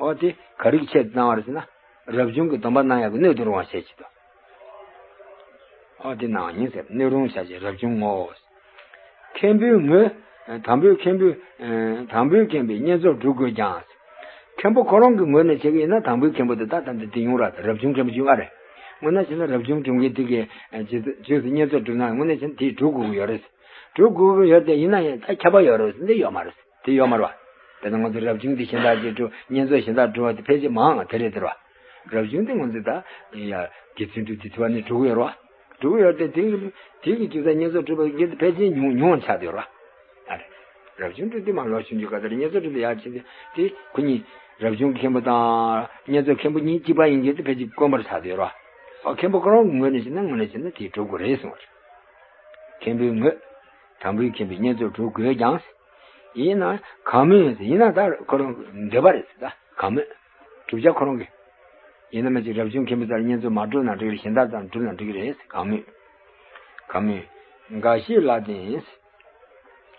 འོ་དེ་ག་རེ་གི་ཆེད་དུ་གནང་བ་རེད་ཟེར་ན། རབ་བྱུང་གི་སྡོམ་པ་གནང་ཡག་གི་སྣོད་དུ་རུང་བ་བྱེད་ཆེད་དུ། ཨོ་དེ་ནའང་ཡིན་ཟེར། སྣོད་རུང་བྱ་ཕྱིར་རབ་བྱུང་ངོ་། མཁན་པོའི་ངོས། དང་པོའི་མཁན་པོའི། དང་པོའི་མཁན་པོས་བསྙེན་རྫོགས་སྒྲུབ་དགོས་ཀྱང་། མཁན་པོ་ཁོ་རང་གི་ངོས་ནས་བྱེད་ཀྱི་ཡིན་ན་དང་པོའི་མཁན་པོ་དེ་ད་ད་འདི་འདི་ཡོང་ར། རབ་བྱུང་མཁན་པོ་བྱུང་ཨ་རེད། དངོས་གནས་བྱས་ན་རབ་བྱུང་སྒྲུབ་མཁན་དེ་གའི་རྗེས་སུ་བསྙེན་རྫོགས་སྒྲུབ་ན་དངོས་གནས་བྱས་ན་དེས་སྒྲུབ་དགོས་ཀྱི་ཡོད་རེད། སྒྲུབ་དགོས་ཀྱི་ཡོད་དེ་ཡིན་ན་ཡང་ད་ཁྱབ་པ་ཡོད་རེད་ཟེར་འདི་ཡོད་མ་རེད། དེ་ཡོད་མ་རེད་བ། དེ་ནི་ང་ཚོ་རབ་བྱུང་དེ་གཞན་དག་ཅིག་སྒྲུབ། བསྙེན་རྫོགས་གཞན་དག་སྒྲུབ་པ་དེ་ཕལ་ཆེར་མང་བ་དེ་རེད་དེ་རེད་བ། རབ་བྱུང་དེ་ང་ཚོས་ད་ཡ་དགེ་ཚུལ་སྒྲུབ་དེ་དུ་བ་ནི་སྒྲུབ་ཀྱི་ཡོད་རེད་བ། སྒྲུབ་ཀྱི་ཡོད་དེ་དེ་དེ་གི་རྒྱུ་མཚན་བསྙེན་རྫོགས་སྒྲུབ་པ་དེ་ཕལ་ཆེར་ཉུང་ཉུང་བ་ཆགས་བསྡད་ཡོད་རེད་བ། ཨ་རེད། རབ་བྱུང་སྒྲུབ་དེ་མ་ལོ་ཆུང་ཆུང་ག་དེར་བསྙེན་རྫོགས་སྒྲུབ་དེ་ཡ་ཆེ་དེ་དེ་ཁོ་གཉིས་རབ་བྱུང་གི་མཁན་པོ་དང་བསྙེན་རྫོགས་མཁན་པོ་གཉིས་གཅིག་པ་ཡིན་གྱི་དེ་ཕལ་ཆེར་དཀོན་པོར་ཆགས་བསྡད་ཡོད་རེད་བ། ཨ་མཁན་པོ་ཁོ་རང་གི་ངོས་ནས་བྱས་ན་དངོས་གནས་བྱས་ན་དེ་སྒྲུབ་དགོས་རེད་གསུངས་པ་རེད། མཁན་པོའི་ངོས། དང་པོའི་མཁན་པོས་བསྙེན་རྫོགས་སྒྲུབ་དགོས་ཀྱང་། ཡིན་ན་གང་མོས་ཡིན་ན་ད་ཁོ་རང་འདོད་པ་རེད་ཟེར། ད་གང་མོས། བསྒྲུབ་བྱ་ཁོ་རང་གི། ཡིན་ན་མ་ཅིག་རབ་བྱུང་མཁན་པོ་ཙམ་ལ་བསྙེན་རྫོགས་མ་སྒྲུབ་ན་འགྲིག་རེད། གཞན་དག་ཙམ་སྒྲུབ་ན་འགྲིག་རེད། གང་མོས། གང་མོས། འགའ་ཞིག་ལ་བརྟེན།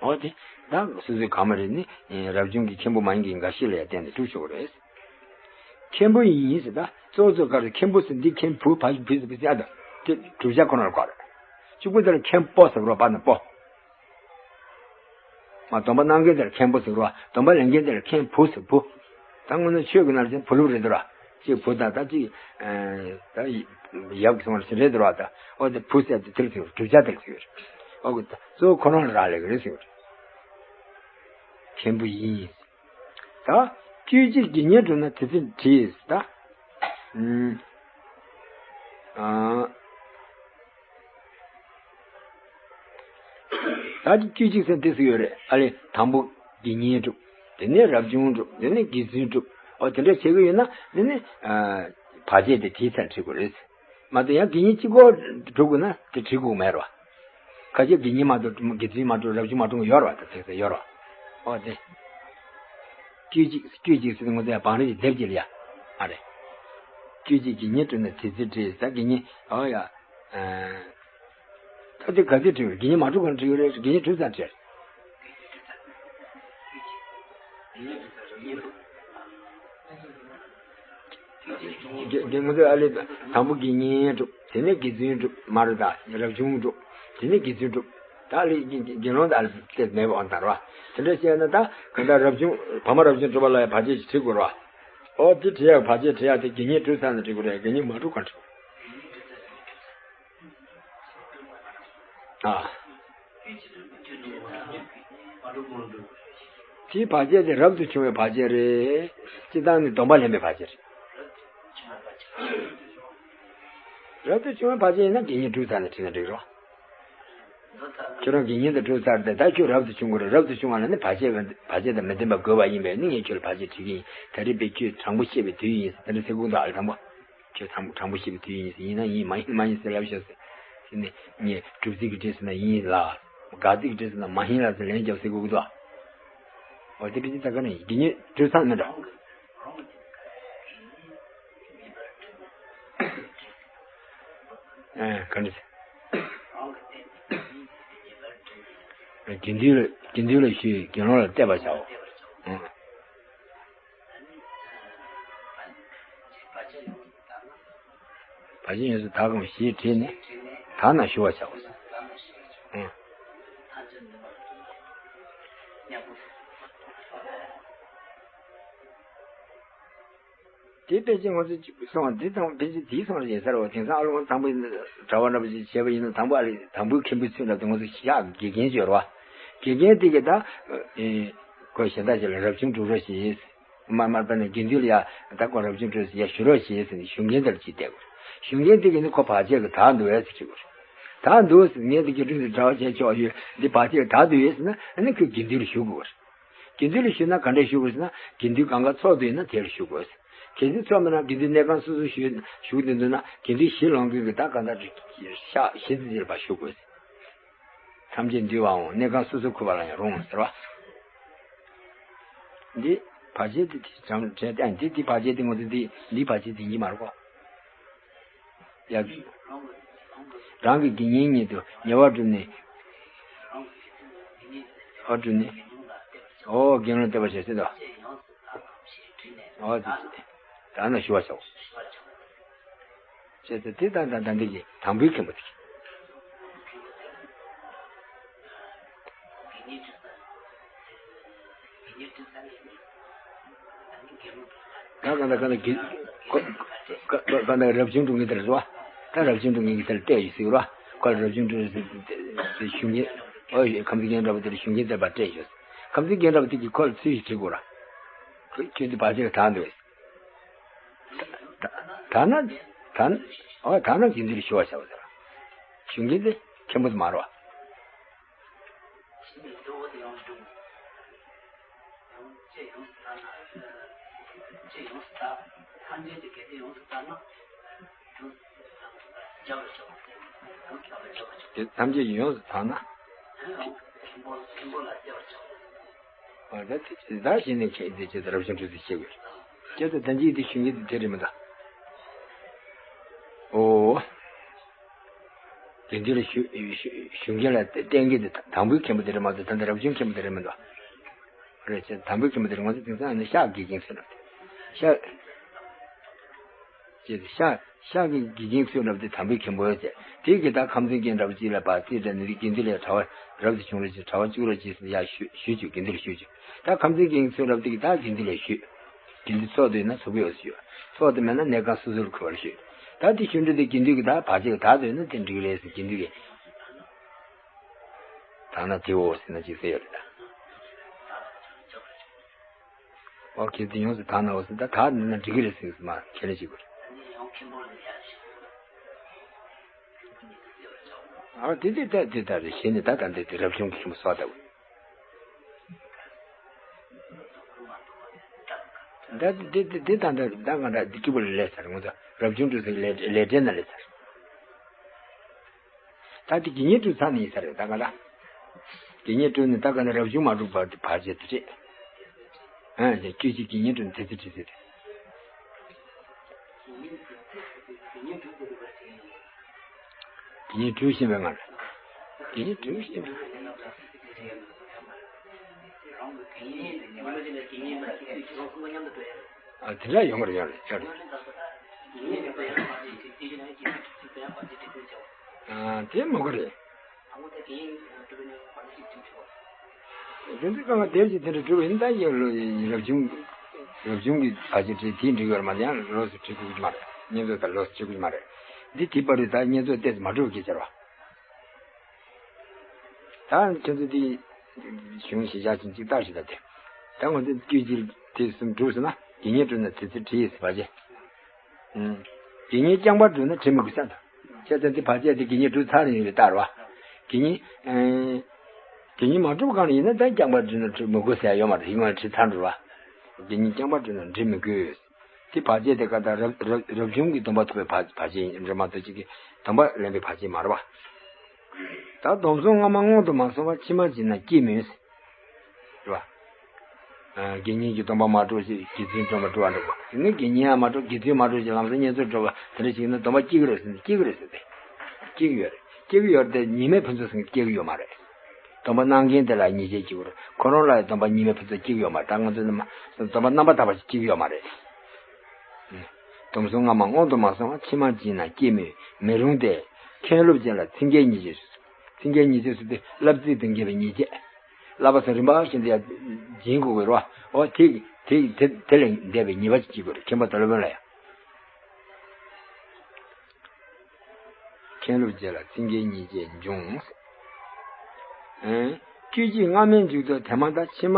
འོ་དེ། ད་སོ་སོའི་གང་མོས་རེད་ནི། རབ་བྱུང་གི་མཁན་པོ་མ་ཡིན་གྱི་འགའ་ཞིག་ལ་ཡང་བརྟེན་ནས་སྒྲུབ་ཆོག་གི་རེད། མཁན་པོ་ཡིན་ཟེར། ད་གཙོ་བོ་གཙོ་ག་རེ་མཁན་པོ་ཟེར་འདི་མཁན་བུ་ཕ་བུ་ཟེར་བུ་ཟེར་ཨ་ད། དེ་བསྒྲུབ་བྱ་ཁོ་ན་ལ་གོ་རེད། གཅིག་པུ་དེ་ལ་མཁན་པོ་ཟེར་རོ་པ་ན་པོ། མ་སྡོམ་པ་གནང་མཁན་དེར་མཁན་པོ་ཟེར་རོ། སྡོམ་པ་ལེན་མཁན་དེར་མཁན་བུ་ཟེར་བུ། ད་དངོས་གནས་ཆོས་ཀྱི་ནང་བཞིན་བུ་ལུག་རེད་འདུག་ར། གཅིག་བུ་དང་ད་གཅིག་ད་ཡབ་ཀྱི་སོང་བ་ཞིག་རེད་འདུག་ར། ད་འོ་དེ་བུ་ཟེར་དེ་དེར་ཟེར་བསྒྲུབ་བྱ་དེར་ཟེར། འོ་གི་ད་གཙོ་བོ་ཁོ་རང་ལ་རག་ལས་ཀྱི་རེད་ཟེར། མཁན་པོ་ཡིན། ད་དཀྱུས་གཅིག་དགེ་བསྙེན་གྲུབ་ན་དེ་ཚེ་བྲིས་ད། ཨུམ། ཨ། ད་དཀྱུས་གཅིག་ཟེར་དེ་ཟེར་ཡོད་རེད། ཨ་ལེ་དང་པོ་དགེ་བསྙེན་སྒྲུབ། དེ་ནས་རབ་བྱུང་སྒྲུབ། དེ་ནས་དགེ་ཚུལ་སྒྲུབ། ཨོ་དེ་འདྲ་བྱེད་ཀྱི་ཡོད་ན་དེ་ནས་ཨ་བར་ཆད་དེ་དེའི་ཚེ་བྲི་དགོས་རེད། མ་གཏོགས་ཡང་དགེ་བསྙེན་གཅིག་པོ་སྒྲུབ་དགོས་ན་དེ་བྲི་དགོས་མེད་རེད་བ། ཁ་ཆེ་དགེ་བསྙེན་མ་གཏོགས་དགེ་ཚུལ་མ་སྒྲུབ་རབ་བྱུང་མ་སྒྲུབ་ཡོད་རེད་བ། ད་དེ་ཚེ་ཡོད་རེད་བ། ཨོ་དེ། དཀྱུས་གཅིག་དཀྱུས་གཅིག་ཟེར་ན་ང་ཚོ་ཡང་བང་རིམ་གྱི་སྡེབ་གཅིག་ལ་ཡ། ཨ་རེད། དཀྱུས་གཅིག་དགེ་བསྙེན་སྒྲུབ་ན་དེ་ཚེ་བྲིས་ད་དགེ་བསྙེན་ཨོ་ཡ། ད་དེ་ག་ཚོད་བྲིས་ཡོད་རེད། དགེ་བསྙེན་མ་གྲུབ་གང་བྲིས་ཡོད་རེད། དགེ་བསྙེན་གྲུབ་ཙམ་བྲིས། དགེ་དགེ་ང་ཚོས་ཨ་ལེ་དང་པོ་དགེ་བསྙེན་གྲུབ། དེ་ནས་དགེ་ཚུལ་གྲུབ་མ་རེད་ད། རབ་བྱུང་གྲུབ། དེ་ནས་དགེ་ཚུལ་གྲུབ། ད་ཨ་ལེ་དགེ་དགེ་སློང་ད་ཨ་ལེ་བལྟས་མེད་པ་འོང་དང་ར། དེ་འདྲ་བཤད་ན་ད་གང་ལྟར་རབ་བྱུང་བ་མ་རབ་བྱུང་གྲུབ་པ་ལ་ཡང་བར་ཆད་ཅིག་བྲི་དགོས་ར། ཨོ་དེ་བྲི་ཡག་བར་ཆད་བྲི་ཡག་དེ་དགེ་བསྙེན་གྲུབ་ཚར་ནས་བྲི་དགོས་རེད། དགེ་བསྙེན་མ་གྲུབ་གང་བྲི་དགོས། ཨ། དེའི་བར་ཆད་དེ་རབ་ཏུ་བྱུང་བའི་བར་ཆད་རེད། སྤྱིར་བཏང་ནི་སྡོམ་པ་ལེན་པའི་བར་ཆད་རེད། རབ་ཏུ་བྱུང་བའི་བར་ཆད་ཡིན་ན་དགེ་བསྙེན་གྲུབ་ཚར་ནས་བྲིས་ན་འགྲིག་རོ། ཁྱོད་རང་དགེ་བསྙེན་དེ་གྲུབ་ཚར་ཏེ་ད་ཁྱོད་རབ་ཏུ་བྱུང་དགོས་རེད། རབ་ཏུ་བྱུང་བ་ལ་ནི་བར་ཆད་བར་ཆད་དང་མི་ལྡན་པ་དགོས་པ་ཡིན་པས་ནི་ངས་ཁྱོད་ལ་བར་ཆད་བྲི་གི་ཡིན། ད་རེས་པས་ཁྱོད་དྲང་པོ་བཤད་པའི་དུས་ཡིན་ཟེར། ད་རེས་ཚེ་གུང་དུ་ཨ་ལ་དང་པོ། ཁྱོད་དྲང་དྲང་པོ་བཤད་པའི་དུས་ཡིན་ཟེར། ཡིན་ན་ཡིན། མ་ཡིན་ན་མ་ཡིན་ཟེར་ལབ་ཤོག་ཟེར། ཟེར་ནས་ངས་གྲུབ་ཚིག་གི་འགྲེལ་ཟེར་ན་ཡིན་ལ། དགག་ཚིག་གི་འགྲེལ་ཟེར་ན་མ་ཡིན་ལ་ཟེར་ལན་རྒྱབ་ཟེར་དགོས་ཀྱི་འདུག་འོ་དེ་བྱས་ཙང་ད་ག་ནས་དགེ་བསྙེན་གྲུབ་ཚར་མེད་འགྲོ། ཨེ་ག་འདྲ་ཟེར། དགེ་འདུན་ལ་དགེ་འདུན་ལ་ཞུས། དགེ་སློང་ལ་གཏད་པར་བྱའོ། ཨང་། བར་ཆད་ཡོངས་སུ་དག་གམ་ཞེས་དྲིས་ནས་དག་ན་ཞུ་བར་བྱའོ། ཨང་། དེ་ཕལ་ཆེར་ང་ཚོ་གཅིག་པུ་སོང་བ་འདི་དང་ཕལ་ཆེར་དེའི་སོང་རེད་ཟེར་བ། དེང་སང་ཨ་ལོ་དང་པོ་གྲྭ་པ་འདྲ་པོ་ཞིག་བྱས་པ་ཡིན་ན་དང་པོ་ཨ་ལེ་དང་པོའི་མཁན་པོའི་ཚུལ་འདྲ་དེ་ང་ཚོ་ཞག་དགེ་རྒན་ཅིག་ཡོད་རེད་བ། དགེ་རྒན་དེ་གིས་ད་ཨེ་ཁོས་གཞན་དག་ཅིག་ལ་རབ་བྱུང་སྒྲུབ་རོགས་ཞེས། མར་མར་པ་ནས་དགེ་འདུན་ལ་ཡ་ད་ཁོ་རབ་བྱུང་སྒྲུབ་ཟེར་ཡ་ཞུ་རོགས་ཞེས་ཟེར་ནས་ཞུ་མཁན་དེར་ཅིག་བསྡད་དགོས། ཞུ་མཁན་དེ་གིས་ནི་ཁོ་བར་ཆད་ཀྱིས་དག་འདུག་བས་ཟེར་གྱི་ཡོད་རེད། དག་འདུག་ཟེར། ངས་འདི་དགེ་ཕྲུག་ཚོ་གྲྭ་པ་བྱས་ཆོག་ཡོད། འདི་བར་ཆད་ཀྱིས་དག་འདུག་ཡོད་ཟེར་ན། ཨ་ནི་ཁོས་དགེ་འདུན་ལ་ཞུ་དགོས་རེད། དགེ་འདུན་ལ་ཞུས་ན་ག་འདྲས་ཞུ་དགོས་ཟེར་ན། དགེ་འདུན་གང་ག་ཚོགས་འདུ་ཡིན་ན་དེར་ཞུ་དགོས། གལ་སྲིད་ཚོགས་མེད་ན་དགེ་འདུན་གནས་ཁང་སོ་སོ་ཞུ་ཞུ་འདི་འདུག་ན། དགེ་འདུན་གཞི་སློང་མཁན་གྱི་ད་གང་ལྟར་ཤག་གཞི་རྩ་ཅིག་ལ་ཕར་ཞུ་དགོས། ཐམས་ཅད་འདུས་པའང་གནས་ཁང་སོ་སོར་གུས་པ་ལ་ཡང་རུང་ཟེར་བ། འདི་བར་ཆད་དེ་དེ་བྱམས་བྱས་ཏེ། ཨ། འདི་འདི་བར་ཆད་དེ་ངོ་ཚ་འདི་འདི་བར་ཆད་དེ་ཡིན་གྱི་མ་རེད་གོ། ཡ། རང་གི་དགེ་བསྙེན་ཉིད་དུ་ཉེ་བར་བསྒྲུབས་ནས། ཨ། བསྒྲུབས་ནས། ཨོ། དགེ་སློང་བསྟེན་པར་བྱ་ཟེར་དོ། ཨོ། དེ་ད་ན་ཞུ་བར་བྱའོ། བྱས་ཏེ་དེ་ད་ད་ད་འདི་གི་དང་པོའི་མཁན་པོ་དེ། ད་ག་ད་ག་ད་གི་ཁོ་ག་ག་ད་རབ་བྱུང་སྒྲུབ་མཁན་དེ་རེད་བ། ད་རབ་བྱུང་སྒྲུབ་མཁན་གྱིས་དེ་ལ་སྤྲད་ཡོད་ཟེར་བ། ཁོ་ལ་རབ་བྱུང་སྒྲུབ་ཟེར་ཞུ་མཁན། ཨོ། ཁམས་སངས་རྒྱས་འདྲ་པོ་དེ་ལ་ཞུ་མཁན་དེ་ཕར་སྤྲད་ཡོད། ཁམས་སངས་རྒྱས་འདྲ་པོ་དེ་གིས་ཁོ་ལ་ཚུལ་ཞིག་དྲི་དགོས་ར། ཁྱོད་ཚོས་བར་ཆད་དག་འདུག་ད་ད་ན་ད་ན་ཨོ་ད་ན་དགེ་འདུན་ལ་ཞུ་བར་བྱའོ་ཟེར། ཞུ་མཁན་དེ་མཁན་པོ་དེ་མ་རེད་བ། དེ་ཐམས་ཅད་ཡོངས་སུ་དག་ན། ཨ། ད་དེ་བདག་གཞན་ནི་ཁྱེད་དེ་ཅེས་རབ་བྱུང་སྒྲུབ་ཚུལ་བཤད་དགོས། ཁྱེད་དུ་ད་ཅིའི་དེ་ཞུ་མཁན་དེ་དེ་རེད་མི་འདུག་ཨོ། དགེ་འདུན་ལ་ཞུ་ཞུ་ཞུ་མཁན་ལ་བསྟེན་མཁན་དེ་དང་པོའི་མཁན་པོ་དེ་རེད་མ་གཏོགས། ད་ལྟ་རབ་བྱུང་མཁན་པོ་དེ་རེད་མི་འདུག་རེད། ཅེས་དང་པོའི་མཁན་པོ་དེ་རེད། ང་ཚོ་དེང་སང་ནི་ཤག་དགེ་རྒན་ཟེར་ལབ། ཤག་ཅེས་ཤག་ཤག་གི་དགེ་རྒན་ཚུལ་ལབ་དེ་དང་པོའི་མཁན་པོ་ཡོད་ཅེས། དེ་གི་ད་ཁམས་སངས་རྒྱས་འདྲ་པོ་ཅིག་ལ་ཕར་རྩིས་སྤྲད་ནས། དེ་དགེ་འདུན་ལ་གྲྭ་པ་རབ་ཏུ་བྱུང་རོགས་ཅེས། གྲྭ་པ་བཅུག་རོགས་ཅེས་ཟེར་ཡར་ཞུ་ཞུས་བྱུང་། དགེ་འདུན་ལ་ཞུས་བྱུང་། ད་ཁམས་སངས་རྒྱས་ཚུལ་ལབ་དེ་གི་ད་དགེ་འདུན་ལ་ཞུས། དགེ་འདུན་ཚོགས་འདུ་ཡིན་ན་ཚོགས་ཀྱི་ཡོད་ཟེར་ཞུས། ཚོགས་འདུ་མེད་ན་གནས་ཁང་སོ་སོར་གུས་པར་ཞུས། ད་དེ་ཞུ་འདྲ་དེ་དགེ་འདུན་གྱི་ད་བར་ཆད་ཀྱིས་དག་འདུག་ན་དེ་འགྲིག་གི་རེད་ཟེར། དགེ་འདུན་གྱིས་དག་ན་དེ་འོ་ཟེར་ན་ཅིག་ཟེར་ཡོད་རེད་ད། ཨོ་ཁེ། དེ་ཡོངས་སུ་དག་ན་འོ་ཟེར། ད་དག་ན་འགྲིག་གི་རེད་ཟེར་གྱི་མ་ཁས་ལེན་བྱེད་དགོས་རེད། ཨ། དེ་དེ་ད་དེ་ད་རེད། གཞན་ནི་ད་ད་འདི་དེ་རབ་བྱུང་གི་ཁྱིམ་སོགས་ལྟ་བུ། ད་དེ་དེ་དེ་ད་ད་ད་གང་ད་འདི་སྐྱིད་པོ་ལས་ཚར། ངོ་ཚ་རབ་བྱུང་དུ་ཟེར་ལས་ལས་འབྲས་ན་ལས་ཚར། ད་དེ་དགེ་བསྙེན་སྒྲུབ་ཚར་ནས་ཡིན་ས་རེད། ད་ག་ལ། དགེ་བསྙེན་སྒྲུབ་ནས་ད་ག་ལ་རབ་བྱུང་མ་གྲུབ་བར་དུ་བར་ཆད་དེ་རེད། ཨ། དེ་དཀྱུས་གཅིག་དགེ་བསྙེན་སྒྲུབ་ནས་དེ་ཚེ་དྲི་ཟེར་ཏེ། དགེ་བསྙེན་སྒྲུབ་བཞིན་པའི་ངང་ལ། དགེ་བསྙེན་སྒྲུབ་བཞིན་པའི། ཨ། དེ་འདྲ་ཡོང་གི་རེད། ཡོང་རེད། ཡོང་རེད། ཨ། དེ་མོ་གི་རེད། རྒྱུ་མཚན་གང་ལ་དེར་གྱི་དེ་འདྲ་གྲུབ་ཡིན། ད་ཡིན་ལོ་རབ་བྱུང་། རབ་བྱུང་གི་བར་ཆད་དེ་དེའི་འགྲིག་ཡོད་མ་རེད། ཡང་ལོགས་སུ་འཁྲིད་ཐུབ་ཀྱི་མ་རེད། བསྙེན་རྫོགས་དང་ལོགས་སུ་འཁྲིད་ཀྱི་མ་རེད། འདི་དེ་བར་དུ་ད་བསྙེན་རྫོགས་ཏོག་ཙམ་མ་གྲུབ་ཀྱི་ཕྱིར་རོ། ད་ཁྱོད་ཚོ་དེ་གཞུང་གཞི་བཞག་ཅིང་གཅིག་ལྟར་ཞིག་ལ་དེ། ད་ང་ཚོ་དཀྱུས་གཅིག་དེ་གསུམ་གྲུབ་སོང་ན་དགེ་བསྙེན་གྲུབ་ན་དེ་ཚེ་དྲི་ཟེར་བ་བྱས། ཨུམ། དགེ་བསྙེན་རྐྱང་པར་གྲུབ་ན་དྲི་མི་དགོས་ས་དང་། བྱས་ཙང་དེ་བར་ཆད་དེ་དགེ་བསྙེན་གྲུབ་ཚར་ཡོང་བའི་རྟགས་རེད་བ། དགེ་བསྙེན། ཨེ། དགེ་བསྙེན་མ་གྲུབ་གང་ཡིན་ན་ད་རྐྱང་པར་གྲུབ་ན་དྲི་མི་དགོས་ཟེར་ཡ་ཡོད་མ་རེད། ཡིན་ནའང་དྲི་ཚར་འགྲོ་བ། དགེ་བསྙེན་རྐྱང་པར་གྲུབ་ན་དྲི་མི་དགོས། དེ་བར་ཆད་དེ་ག་ད་རབ་རབ་རབ་བྱུང་གི་སྡོམ་པ་ཐོབ་པའི་བར་བར་ཆད་རེད་མ་གཏོགས་གཅིག་གི་སྡོམ་པ་ལེན་པའི་བར་ཆད་མ་རེད་བ། ད་སྡོམ་བཟུང་སྔ་མ་སྔོན་དུ་མ་སོང་བར་ཕྱི་མ་བྱིན་ན་སྐྱིད་མོད། རེད་བ། ཨ། དགེ་བསྙེན་གྱི་སྡོམ་པ་མ་གྲུབ་ཞིག་དགེ་ཚུལ་སྡོམ་པ་གྲུབ་པ་འགྲུབ་པ། དེ་ནི་དགེ་བསྙེན་ཡང་མ་གྲུབ། དགེ་ཚུལ་མ་གྲུབ་ཞིག་ལམ་སང་བསྙེན་རྫོགས་གྲུབ་པ་དེ་འདྲ་ཞིག་ན་སྡོམ་པ་སྐྱེ་གི་རེད་ཟེར་ནས། སྐྱེ་གི་རེད་ཟེར་ཏེ། སྐྱེ་གི་ཡོད་རེད། སྐྱེ་གི་ཡོད་རེད་དེ་ཉི་མའི་ཕུན་ཚོགས་ཟེར་ནས་སྐྱེ་གི་ཡོད་མ་རེད། སྡོམ་པ་གནང་མཁན་དེ་ལ་ཉེས་ཆད་སྐྱེ་གི་རེད། ཁོ་རང་ལ་ཡང་སྡོམ་པ་ཉི་མའི་ཕུན་ཚོགས་སྐྱེ་གི་ཡོད་མ་རེད། ད་ང་ཚོ་ནི་མ་སྡོམ་པ་རྣམ་པར་དག་པ་ཞིག་སྐྱེ་གི་ཡོད་མ་རེད། སྡོམ་བཟུང་སྔ་མ་སྔོན་དུ་མ་སོང་བར་ཕྱི་མ་བྱིན་ན་སྐྱིད་མོད་མི་རུང་སྟེ། མཁན་སློབ་ཅན་ལ་ཚིག་འགེལ་ཉེས་ཆད། ཚིག་འགེལ་ཉེས་ཆད་ཟེར་དུས་བསླབ་ཚིག་དང་འགལ་བའི་ཉེས་ཆད། བསླབ་པ་ཚོ་རིམ་པ་བཞིན་དུ་ཡང་སྦྱིན་དགོས་ཀྱི་རེད་བ། འོ་དེ་དེ་དེ་དེ་ལས་འདས་པའི་ཉེས་པ་ཅིག་སྐྱེ་དགོས་རེད། མཁན་པོ་དང་སློབ་དཔོན་ལ་ཡང་། མཁན་སློབ་བཅས་ལ་ཚིག་འགེལ་ཉེས་ཆད་འབྱུང་། ཨེ། དཀྱུས་གཅིག་སྔ་མའི་མཇུག་ཏུ་དེ་མ་ད་ཕྱི་མ་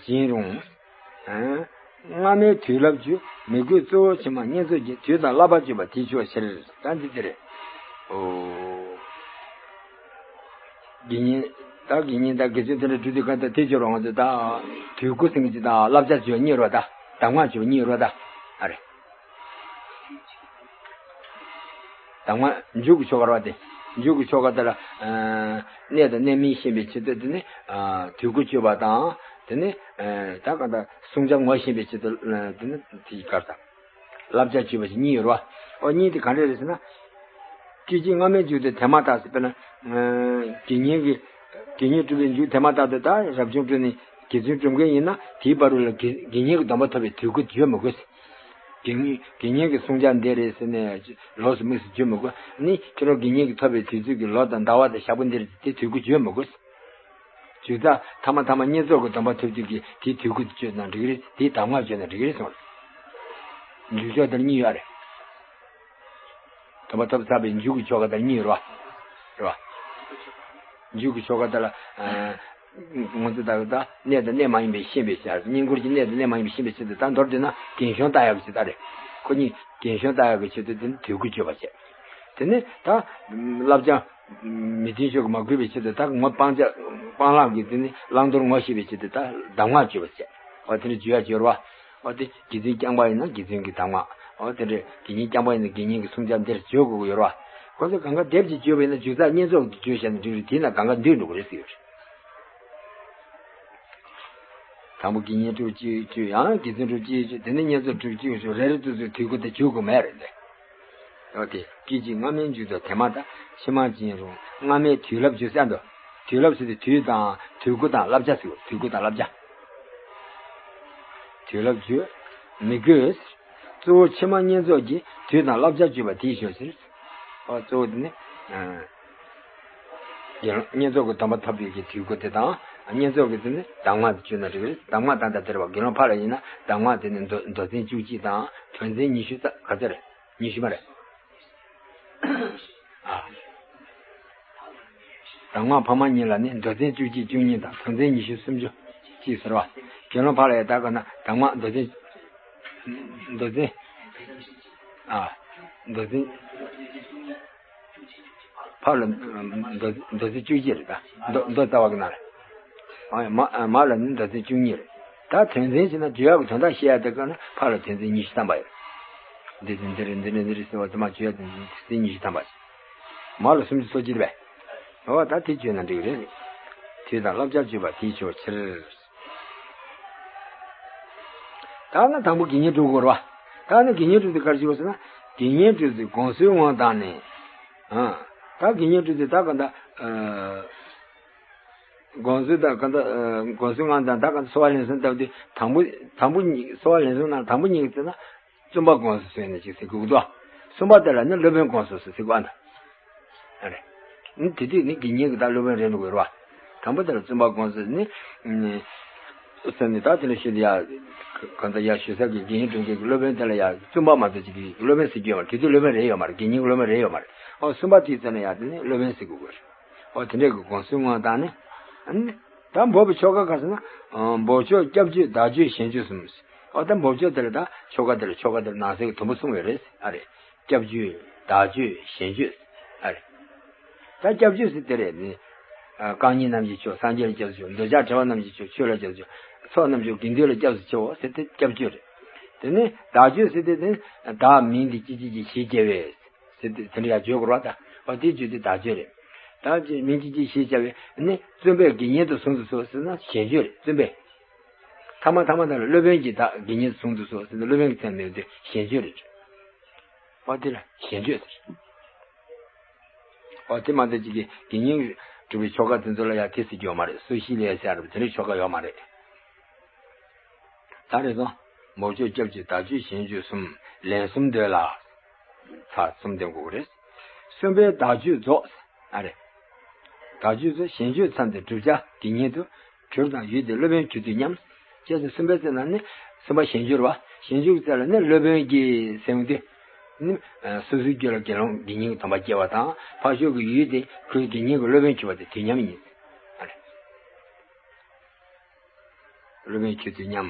སྦྱིན་རུང་། ཨེ། སྔ་མའི་དུས་བསླབ་བརྗོད་མི་དགོས། གཙོ་བོ་ཕྱི་མ་བསྙེན་རྫོགས་ཀྱི། དུས་དང་བསླབ་པ་བརྗོད་པ་དེས་ཆོག་ཕྱིར། ད་འདི་འདིར། ཨོ། དགེ་བསྙེན། ད་དགེ་བསྙེན་དང་དགེ་ཚུལ་དེ་འདྲ་སྒྲུབ་དུས་གང་ལྟར་དེ་བརྗོད་རོགས། ང་ཚོས་ད་དུས་དགུ་ཟེར་གྱི་ཅིག་དང་བསླབ་བྱ་བརྗོད་གཉིས་རོ། ད་གདམས་ངག་བརྗོད་གཉིས་རོ། ད་ཨ་རེ། གདམས་ངག་མཇུག་གི་ཆོ་ག་རེད་པ། དེ་མཇུག་གི་ཆོ་ག་དེ་ལ་ཨ་གནས་དང་གནས་མིན་ཤེས་པའི་ཆེད་དུ། དེ་ནི་ཨ་དུས་དགུ་བརྗོད་པ་དང་། དེ་ནི་ཨ་ད་གང་ལྟར་བསྲུང་བྱ་ངོ་ཤེས་པའི་ཆེད་དུ། ཨ་དེ་ནི་དེའི་སྐབས་དང་བསླབ་བྱ་བརྗོད་པ་ཞིག་གཉིས་ཡོད་རེད་པ། ཨོ་གཉིས་དེ་ག་འདྲ་རེད་ཟེར་ན། སྐད་ཅིག་སྔ་མའི་མཇུག་ཏུ་དེ་མ་ཐག་ཟེར། དཔེར་ན་ཨ་དགེ་བསྙེན་གྱི། དགེ་བསྙེན་སྒྲུབ་པའི་མཇུག་དེ་མ་ཐག་ཏུ། ད་རབ་བྱུང་སྒྲུབ་ནས་དགེ་ཚུལ་སྒྲུབ་མཁན་ཡིན་ན། དེའི་བར་དུ་ལ་དགེ་དགེ་བསྙེན་གྱི་སྡོམ་པ་ཐོབ་པའི་དུས་དགུ་བརྗོད་མི་དགོས། དགེ་བསྙེན་དགེ་བསྙེན་གྱི་བསྲུང་བྱ་འདི་རེད་ཟེར་ནས་ལོགས་སུ་དམིགས་སུ་བརྗོད་མི་དགོས། ནི་ཁྱོད་རང་དགེ་བསྙེན་གྱི་ཐོབ་པའི་དུས་ཚོད་ཀྱི་ལོ་དང་ཟླ་བ་དང་ཞག་པོ་འདི་རེད། དེ་དུས་དགུ་བརྗོད་མི་དགོས། མཇུག་ད་ཐ་མ་ཐ་མ་བསྙེན་རྫོགས་ཀྱི་སྡོམ་པ་ཐོབ་དུས་ཀྱི་དེའི་དུས་དགུ་བརྗོད་ན་འགྲིག་རེད། དེའི་གདམས་ངག་བརྗོད་ན་འགྲིག་རེད་གསུངས། མཇུག་ཆོ་ག་དེར་གཉིས་ཡོད་རེད། སྡོམ་པ་ཐོབ་ཚར་བའི་མཇུག་གི་ཆོ་ག་དེར་གཉིས་རེད་པ། རེད་པ། མཇུག་གི་ཆོ་ག་དེ་ལ་ཨ་ང་ཚོ་ད་ད་གནས་དང་གནས་མ་ཡིན་པའི་ཤེས་པའི་ཕྱིར། བསྙེན་བཀུར་གྱི་གནས་དང་གནས་མ་ཡིན་པའི་ཤེས་པའི་ཆེད་དུ། ད་མདོར་བསྡུས་ན་རྒན་གཞོན་ལྟ་ཡག་གི་ཆེད་དུ་རེད། ཁོ་གཉིས་རྒན་གཞོན་ལྟ་ཡག་གི་ཆེད་དུ། དེ་ནི་དུས་དགུ་བརྗོད་པ་བྱས། དེ་ནི་ད་བསླབ་བྱ་མི་མཐུན་ཕྱོགས་ཀྱིས་མ་གོས་པའི་ཆེད་དུ། ད་ངོ་སྤང་བྱ་སྤང་བླང་གི། དེ་ནི་བླང་དོར་ངོ་ཤེས་པའི་ཆེད་དུ་ད་གདམས་ངག་བརྗོད་པ་བྱས། འོ་དེ་ནི་བརྗོད་ཡ་བརྗོད་རེད་པ། འོ་དེ་དགེ་ཚུལ་རྐྱང་པ་ཡིན་ན་དགེ་ཚུལ་གྱི་གདམས་ངག་འོ་དེ་འདྲ་དགེ་བསྙེན་རྐྱང་པ་ཡིན་ན་དགེ་བསྙེན་གྱི་བསྲུང་བྱ་འདིར་བརྗོད་དགོས་ཀྱི་ཡོད་རེད་པ། ཁོ་ཚོ་གང་ག་སྡེབ་ཀྱིས་བརྗོད་པ་ཡིན་ན། མཇུག་ད་བསྙེན་རྫོགས་ཀྱི་བརྗོད་བྱས་ན་འགྲིག་རེད། དེས་ན་གང་ག་འདུས་འགྲོ་གི་རེད་ཟེར་གྱི་ཡོད་རེད། དང་པོ་དགེ་བསྙེན་སྒྲུབ་གཅིག་བརྗོད། ཡང་དགེ་ཚུལ་སྒྲུབ་གཅིག་བརྗོད། དེ་ནས་བསྙེན་རྫོགས་སྒྲུབ་གཅིག་བརྗོད། རེ་རེ་ཏུ་ཚུར་དུས་དགུ་དེ་བརྗོད་དགོས་མེད་རེད་དེ། འོ་དེ་སྐད་ཅིག་སྔ་མའི་མཇུག་ཏུ་དེ་མ་ཐག་ཕྱི་མ་ཅི་ཡིན་རུང་སྔ་མའི་དུས་བསླབ་བརྗོད་ཟེར་འདུག་དུས་བསླབ་ཟེར་དུས་དུས་དང་དུས་དགུ་དང་བསླབ་བྱ་ཟེར། དུས་དགུ་དང་བསླབ་བྱ། དུས་བསླབ་བརྗོད་མི་དགོས། གཙོ་བོ་ཕྱི་མ་བསྙེན་རྫོགས་ཀྱི་དུས་དང་བསླབ་བྱ་བརྗོད་པ་དེས་ཆོག་ཕྱིར། འོ་གཙོ་བོ་དེ་ནི་ཨ་དགེ་སློང་བསྙེན་རྫོགས་ཀྱི་སྡོམ་པ་ཐོབ་པའི་གི་དུས་དགུ་དེ་དང་། བསྙེན་རྫོགས་ཀྱི་དེ་ནི་གདམས་ངག་དེ་བརྗོད་ན་འགྲིག་གི་རེད། གདམས་ངག་ད་ལྟ་དེ་རེད་པ། དགེ་སློང་ཕར་ལ་ཡིན་ན་གདམས་ངག་དེ་ནི་མདོ་མདོ་ཚན་བཅུ་གཅིག་དང་དོན་ཚན་ཉི་ཤུ་རྩ་ག་ཚོད་རེད། ཉི་ཤུ་མ་རེད། ཨ། གདམས་ངག་ཕ་མ་གཉིས་ལ་ནི་མདོ་ཚན་བཅུ་གཅིག་བཅུ་གཉིས་དང་དོན་ཚན་ཉི་ཤུ་སུམ་ཅུ་གཅིག་ཟེར་བ། དགེ་སློང་ཕར་ལ་ཡ་ད་ག་ན་གདམས་ངག་མདོ་ཚན། མདོ་ཚན། ཨ། མདོ་ཚན། ཕར་ལ་མདོ་མདོ་ཚན་བཅུ་གཅིག་རེད་ད། མདོ་མདོ་རྩ་བ་གི་ནང་ལ། ཨ་མ་མ་ལ་ནི་མདོ་ཚན་བཅུ་གཉིས་རེད། ད་དོན་ཚན་བྱས་ན་བརྗོད་ཡག་གི་དོན་དག་བཤད་ཡག་དེ་ག་ན་ཕར་ལ་དོན་ཚན་ཉི་ཤུ་ཐམ་པ་ཡོད། འདི་འདི་འདི་རེད། འདི་འདི་འདི་རེད་ཟེར་བ་དེ་མ་བརྗོད་ཡག་དོན་ཚན་ཉི་ཤུ་ཐམ་པ་ཞིག་མ་ལ་སུམ་ཅུ་སོ་གཅིག་རེད་པས། འོ་ད་དེ་བརྗོད་ན་འགྲིག་གི་རེད། དུས་དང་བསླབ་བྱ་བརྗོད་པ་དེས་ཆོག་ཕྱིར། ད་ནི་དང་པོ་དགེ་བསྙེན་སྒྲུབ་དགོས་རེད་པ། ད་ནི་དགེ་བསྙེན་སྒྲུབ་དུས་ག་རེ་བྱེད་དགོས་ཟེར་ན། དགེ་བསྙེན་སྒྲུབ་དུས་དགོངས་གསོལ་དབང་བཏང་ནས། ཨ། ད་དགེ་བསྙེན་སྒྲུབ་དུས་ད་ག་འདྲ། ཨ། དགོངས་གསོལ་ད་ག་འདྲ། ཨ། དགོངས་གསོལ་དབང་བཏང་། ད་ག་འདྲ་གསོལ་བ་ལན་གསུམ་བཏབ་དུས། དང་པོ་དང་པོ་གཉིས། གསོལ་བ་ལན་གསུམ་ནང་དང་པོ་གཉིས་ཀྱི་ཚེ་ན་བཙུན་པ་དགོངས་སུ་གསོལ་ནས་ཅིག་ཟེར་དགོས་ཀྱི་འདུག་གསུམ་པ་དེ་ལ་ནི་སློབ་དཔོན་དགོངས་སུ་གསོལ་ཟེར་དགོས་ཨ་ན། ཨ་རེད། ཨ་ནི་དེ་དུས་ནི་དགེ་བསྙེན་གྱི་ད་སློབ་དཔོན་རེད་འགྲོ་དགོས་རེད་པ། དང་པོ་དེ་ལ་བཙུན་པ་དགོངས་སུ་ནི། ཨ་ནི་ཟེར་ནས་ད་དེ་ལ་ཤོད་དེ་ཡ། གང་ལྟར་ཡ་ཞུ་ས་གི་དགེ་བསྙེན་སྒྲུབ་མཁན་གྱི་སློབ་དཔོན་དེ་ལ་ཡ་བཙུན་པ་མ་གཏོགས་ཅིག་གི་སློབ་དཔོན་ཟེར་རྒྱུ་ཡོད་མ་རེད། དེ་དུས་སློབ་དཔོན་རེད་ཡོད་མ་རེད། དགེ་བསྙེན་གྱི་སློབ་དཔོན་རེད་ཡོད་མ་རེད། ཨོ་གསུམ་པ་དེའི་ཚེ་ན་ཡ་དེ་ནི་སློབ་དཔོན་ཟེར་དགོས་དགོས་རེད། ཨོ་དེ་འདྲས་ཀྱི་དགོངས་གསོལ་དབང་བཏང་ནས། ཨ་ནི་ད་འབོགས་པའི་ཆོ་ག་ག་ཟེར་ན། ཨ། འབོགས་ཆོག་སྐྱབས་བརྗོད་བདག་བརྗོད་གཞན་བརྗོད་གསུམ། ཨོ་ད་འབོགས་ཆོག་དེ་ལ་ད་ཆོ་ག་དེ་ལ་ཆོ་ག་དེ་ལ་ནང་གསེས་ཀྱི་དུམ་བུ་གསུམ་ཡོད་རེད། ཨ་རེད། སྐྱབས་བརྗོད། བདག་བརྗོད། གཞན་བརྗོད། ཨ་རེད། ད་སྐྱབས་བརྗོད་ཟེར་དེ་རེད་ནི། ཨ། རྐང་གཉིས་རྣམས་ཀྱི་མཆོག་སངས་རྒྱས་ལ་སྐྱབས་སུ་མཆིའོ། འདོད་ཆགས་བྲལ་བ་རྣམས་ཀྱི་མཆོག་ཆོས་ལ་སྐྱབས་སུ་མཆིའོ། ཚོགས་རྣམས་མཆོག་དགེ་འདུན་ལ་སྐྱབས་སུ་མཆིའོ་ཟེར་དེ་སྐྱབས་བརྗོད་རེད། དེ་ནས་བདག་བརྗོད་ཟེར་དེ་ནི། བདག་མིང་འདི་སྐྱེ་མཆེད་ཀྱི་ཞེས་བྱ་བའི། ཟེར་དེ་དེ་འདྲ་ཡང་བརྗོད་དགོས་རེད་པ། ད་འོ་དེ་བརྗོད་དེ་བདག་བརྗོད་རེད། ད་ཅི་མིང་གཅིག་གཅིག་ཞེས་བྱ་བའི་ནི་བཙུན་པས་དགེ་བསྙེན་དུ་བཟུང་དུ་གསོལ་ཟེར་ན་གཞན་བརྗོད་རེད། བཙུན་པས། ཐ་མ་ཐ་མ་དག་ལ་སློབ་དཔོན་གྱིས་བདག་དགེ་བསྙེན་དུ་བཟུང་དུ་གསོལ་ཟེར་ན་སློབ་དཔོན་གྱི་མཚན་མེད་དེ་གཞན་བརྗོད་རེད། འོ་དེ་ལ་གཞན་བརྗོད་ཟེར། འོ་དེ་མ་གཏོགས་ཅིག་གི་དགེ་བསྙེན་སྒྲུབ་པའི་ཆོ་ག་དེ་ཚོ་ལ་ཡང་དེ་ཟེར་རྒྱུ་ཡོད་མ་རེད། སོ་བཞི་ལས་ཟེར་ཡ་རེད་པ། དེ་འདྲའི་ཆོ་ག་ཡོད་མ་རེད། ད་རེས་སོ། འབོགས་ཆོག་སྐྱབས་བརྗོད་བདག་བརྗོད་གཞན་བརྗོད་གསུམ། ལན་གསུམ་འདོད་ལ། ཚར་གསུམ་འདོན་དགོས་ཀྱི་རེད། གསུམ་པའི་བདག་བརྗོད་རྫོགས། ཨ་རེ། བདག་བརྗོད་ཚོ་གཞན་བརྗོད་མཚམས་དེ་བསྒྲུབ་བྱ་དགེ་བསྙེན་དུ། གྲུབ་དང་ཡུལ་དེ་སློབ་དཔོན་གྱུར་དུས་མཉམ། ཅེས་སོ། གསུམ་པའི་ཚེ་ན་ནི་གསུམ་པ་གཞན་བརྗོད་རེད་པ། གཞན་བརྗོད་ཀྱི་ཚེ་ལ་ནི་སློབ་དཔོན་གྱིས་ཟེར་འོང་དུས། ནི་སོ་སོའི་རྒྱུད་ལ་དགེ་སློང་དགེ་བསྙེན་གྱི་སྡོམ་པ་སྐྱེ་བ་དང་། ཕར་ཕྱོགས་ཀྱི་ཡུལ་དེ་ཁོའི་དགེ་བསྙེན་གྱི་སློབ་དཔོན་གྱུར་པ་དེ་དུས་མཉམ་ཡིན། ཨ་རེ། སློབ་དཔོན་གྱུར་དུས་མཉམ།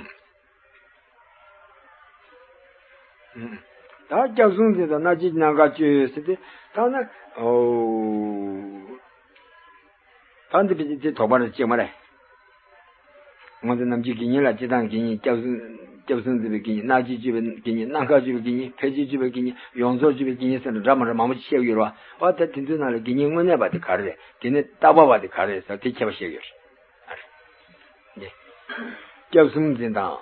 ད་སྐྱབས་གསུམ་འཛིན་དང་སྣ་གཅིག་སྣ་འགའ་སྤྱོད་ཟེར་ཏེ། ད་ན་ཨོ། ད་འདི་བི་དེ་དོགས་པ་རེ་གཅིག་མ་རེད། ང་ཚོ་ནམ་རྒྱུན་དགེ་བསྙེན་ལ་སྤྱིར་བཏང་དགེ་བསྙེན། སྐྱབས་གསུམ། སྐྱབས་གསུམ་འཛིན་པའི་དགེ་བསྙེན། སྣ་གཅིག་སྤྱོད་པའི་དགེ་བསྙེན། སྣ་འགའ་སྤྱོད་པའི་དགེ་བསྙེན། ཕལ་ཆེར་སྤྱོད་པའི་དགེ་བསྙེན། ཡོངས་རྫོགས་སྤྱོད་པའི་དགེ་བསྙེན་ཟེར་ནས་འདྲ་མི་འདྲ་མང་པོ་ཅིག་བཤད་ཀྱི་ཡོད་རེད་བ། ཨོ་ད་དེ་ཚོའི་ནང་ལ་དགེ་བསྙེན་དངོས་གནས་པ་དེ་ག་རེ་རེད། དགེ་བསྙེན་བཏགས་པ་བ་དེ་ག་རེ་རེད་ཟེར་དེ་ཁྱད་པར་བཤད་ཀྱི་ཡོད་རེད། ཨ་རེད། སྐྱབས་གསུམ་འཛིན་དང་།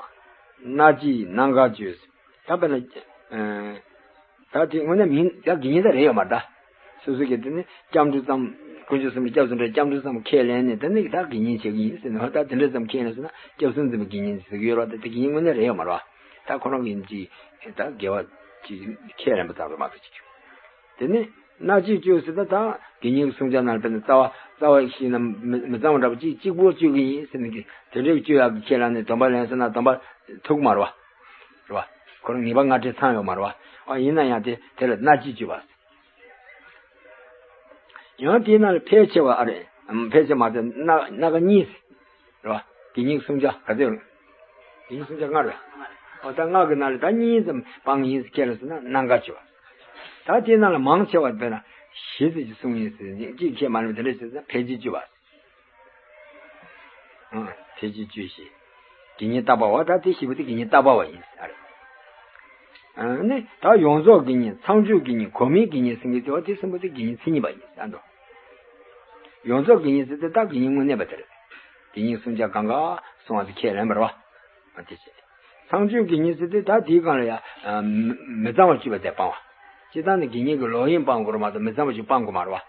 སྣ་གཅིག་སྣ་འགའ་སྤྱོད། ད་དཔེར་ན། ཨ། ད་དེ་དངོས་གནས་མིང་ད་དགེ་བསྙེན་ད་རེད་ཡོད་མ་རེད་ད། སོ་སོ་གི་དེ་ནི་སྐྱབས་འགྲོ་ཙམ། དཀོན་མཆོག་གསུམ་ལ་སྐྱབས་སུ་འགྲོ། སྐྱབས་འགྲོ་ཙམ་ཁས་ལེན་ནས་དེ་ནི་ད་དགེ་བསྙེན་བྱེད་ཀྱི་ཡིན་ཟེར་ནས། ཧོ་ད་དེ་འདྲ་ཙམ་ཁས་ལེན་སོང་ན་སྐྱབས་གསུམ་འཛིན་པའི་དགེ་བསྙེན་ཟེར་གྱི་ཡོད་རེད་བ། ད་དེ་དགེ་བསྙེན་དངོས་གནས་རེད་ཡོད་མ་རེད་བ། ད་ཁོ་རང་གི་ཅིག་ད་དགེ་བ་ཅིག་ཁས་ལེན་པ་ཙམ་རེད་མ་གཏོགས་ཅིག་དེ་ནི་སྣ་གཅིག་སྤྱོད་ཟེར་ད་ད་དགེ་བསྙེན་གྱི་བསྲུང་བྱ་ནང་ལ་དཔེར་ན་རྩ་བ། རྩ་བ་ཞིག་ན་མི་མི་གཙང་བ་འདྲ་པོ་ཅིག་གཅིག་པོ་སྤྱོད་ཀྱི་ཡིན་ཟེར་ནས་དེ་འདྲའི་སྤྱོད་ཡག་གི་ཁས་ལེན་ནས་སྡོམ་པ་ལེན་སོང་ན་སྡོམ་པ་ཐུག་མ་རེད་བ། རེད་བ། ཁོ་རང་ངེས་པ་སྔ་ཕྲད་ཚང་ཡོད་མ་རེད་བ། ཨ་ཡིན་ན་ཡང་དེ་དེ་ལ་སྣ་གཅིག་སྤྱོད་པ། ཡང་དེའི་ནང་ལ་ཕལ་ཆེ་བ། ཨ་རེ། ཕལ་ཆེ་མ་ཚད་སྣ་སྣ་འགའ་གཉིས། རེད་བ། དགེ་བསྙེན་བསྲུང་བྱ་ག་ཚོད་རེད། དགེ་བསྙེན་བསྲུང་བྱ་ལྔ་རེད། ཨོ་ད་ལྔ་གི་ནང་ལ་ད་གཉིས་ཙམ་སྤང་ཡིན་ཟེར་ཁས་ལེན་སོང་ན་སྣ་འགའ་སྤྱོད་པ། ད་དེའི་ནང་ལ་མང་ཆེ་བ་དཔེར་ན་བཞི་ཙམ་ཅིག་བསྲུང་ཡིན་ཟེར་གཅིག་ཁས་མ་ལེན་པ་དེ་འདྲ་བྱས་ན་ཕལ་ཆེར་སྤྱོད་པ། ཨ། ཕལ་ཆེར་སྤྱོད་ཞེས། དགེ་བསྙེན་བཏགས་པ་བ། ད་དེ་བཞི་པོ་དེ་དགེ་བསྙེན་བཏགས་པ་བ་ཡིན་ཟེར། ཨ་ནི་ད་ཡོངས་རྫོགས་དགེ་བསྙེན། ཚངས་སྤྱོད་དགེ་བསྙེན། གོ་མིའི་དགེ་བསྙེན་ཟེར་མཁན་དེ་བ་དེ་གསུམ་པོ་དེ་དགེ་བསྙེན་མཚན་ཉིད་པ་ཡིན་ཟེར་འདུག་ཡོངས་རྫོགས་དགེ་བསྙེན་ཟེར་དེ་ད་དགེ་བསྙེན་དངོས་གནས་པ་དེ་རེད། དགེ་བསྙེན་བསྲུང་བྱ་གང་ག་བསྲུང་བ་དེ་ཁས་ལེན་པ་རེད་བ། ཨ་དེ་བྱས། ཚངས་སྤྱོད་དགེ་བསྙེན་ཟེར་དེ་ད་དེའི་སྒང་ལ་ཡ། ཨ། མི་མི་གཙང་བ་སྤྱོད་པ་དེ་སྤང་བ། སྤྱིར་བཏང་ནི་དགེ་བསྙེན་གྱི་ལོག་གཡེམ་སྤང་དགོས་རེད་མ་གཏོགས་མི་གཙང་བ་ཞིག་སྤང་དགོས་མ་རེད་བ།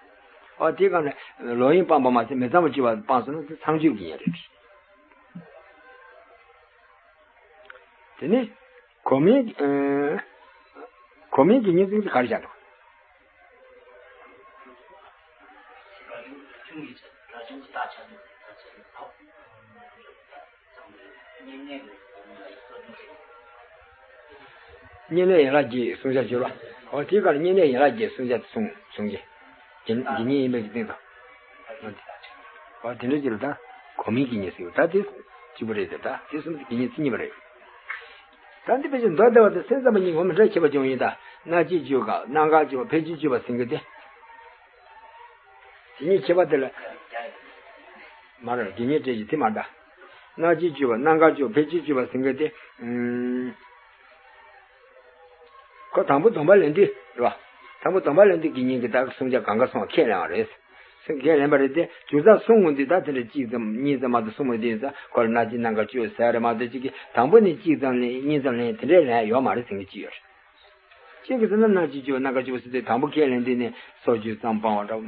ཨ་དེའི་སྒང་ལ་ལོག་གཡེམ་སྤངས་པ་མ་ཟད་མི་གཙང་བ་སྤྱོད་པ་སྤངས་སོང་ན་དེ་ཚངས་སྤྱོད་དགེ་བསྙེན་རེད། དེ་ནི་གོ་མིའི། ཨ། གོ་མིའི་དགེ་བསྙེན་ཟེར་དེ་ག་རེ་བྱ་འདུག་བསྙེན་གནས་ཡན་ལག་བརྒྱད་བསྲུང་བྱ་སྦྱོར་བ། འོ་དེའི་སྐབས་ལ་བསྙེན་གནས་ཡན་ལག་བརྒྱད་བསྲུང་བྱ་དེ་གསུངས་གསུངས་ཀྱི། དགེ་དགེ་བསྙེན་ཡིན་པའི་གི་སྟེང་དུ། འོ་དེ་འདྲ་ཅིག་ལ་ད་གོ་མིའི་དགེ་བསྙེན་ཟེར་བ་ད་དེ་གཅིག་པ་རེད་དེ། ད་དེ་གསུམ་དེ་དགེ་བསྙེན་མཚན་ཉིད་པ་རེད། ད་འདི་དཔེ་ཆ་མདོ་སྡེ་པ་དང་སེམས་ཙམ་པ་གཉིས་ངོ་མི་འདྲ་ཁྱད་པར་བྱུང་ཡིན་ད། སྣ་གཅིག་སྤྱོད་ག་སྣ་འགའ་སྤྱོད་པ་ཕལ་ཆེར་སྤྱོད་པ་ཟེར་གི་དེ། དེ་གཉིས་ཁྱད་པར་དེ་ལ། མ་རེད། དགེ་བསྙེན་བཀྲལ་གྱི་དེ་མ་གདའ། སྣ་གཅིག་སྤྱོད་པ་སྣ་འགའ་སྤྱོད་ཕལ་ཆེར་སྤྱོད་པ་ཟེར་མཁན་དེ། ཨུམ། ཁོ་དང་པོ་སྡོམ་པ་ལེན་དུས་རེད་བ། དང་པོ་སྡོམ་པ་ལེན་དུས་དགེ་བསྙེན་གྱི་ད་བསྲུང་བྱ་གང་ག་སོང་བ་ཁས་ལེན་པ་རེད། ཁས་ལེན་པ་རེད་དེ་མཇུག་མཐར་བསྲུང་ངོ་དུས་ད་དེ་འདྲ་གཅིག་ཙམ་གཉིས་ཙམ་མ་གཏོགས་བསྲུང་མ་དུས་ཡིན་ཙང་ཁོ་ལ་སྣ་གཅིག་སྣ་འགའ་སྤྱོད་ཟེར་རེད་མ་གཏོགས་གཅིག་གིས་དང་པོ་ནས་གཅིག་ཙམ་ལེན་གཉིས་ཙམ་ལེན་དེ་འདྲའི་ལེན་ཡོད་མ་རེད་ཟེར་མཁན་གཅིག་ཡོད་རེད། གཅིག་གིས་ཟེར་ན་སྣ་གཅིག་སྤྱོད་པ་སྣ་འགའ་སྤྱོད་པ་ཟེར་དུས་དང་པོ་ཁས་ལེན་དུས་ནས་སྲོག་གཅོད་ཙམ་སྤང་བ་འདྲ་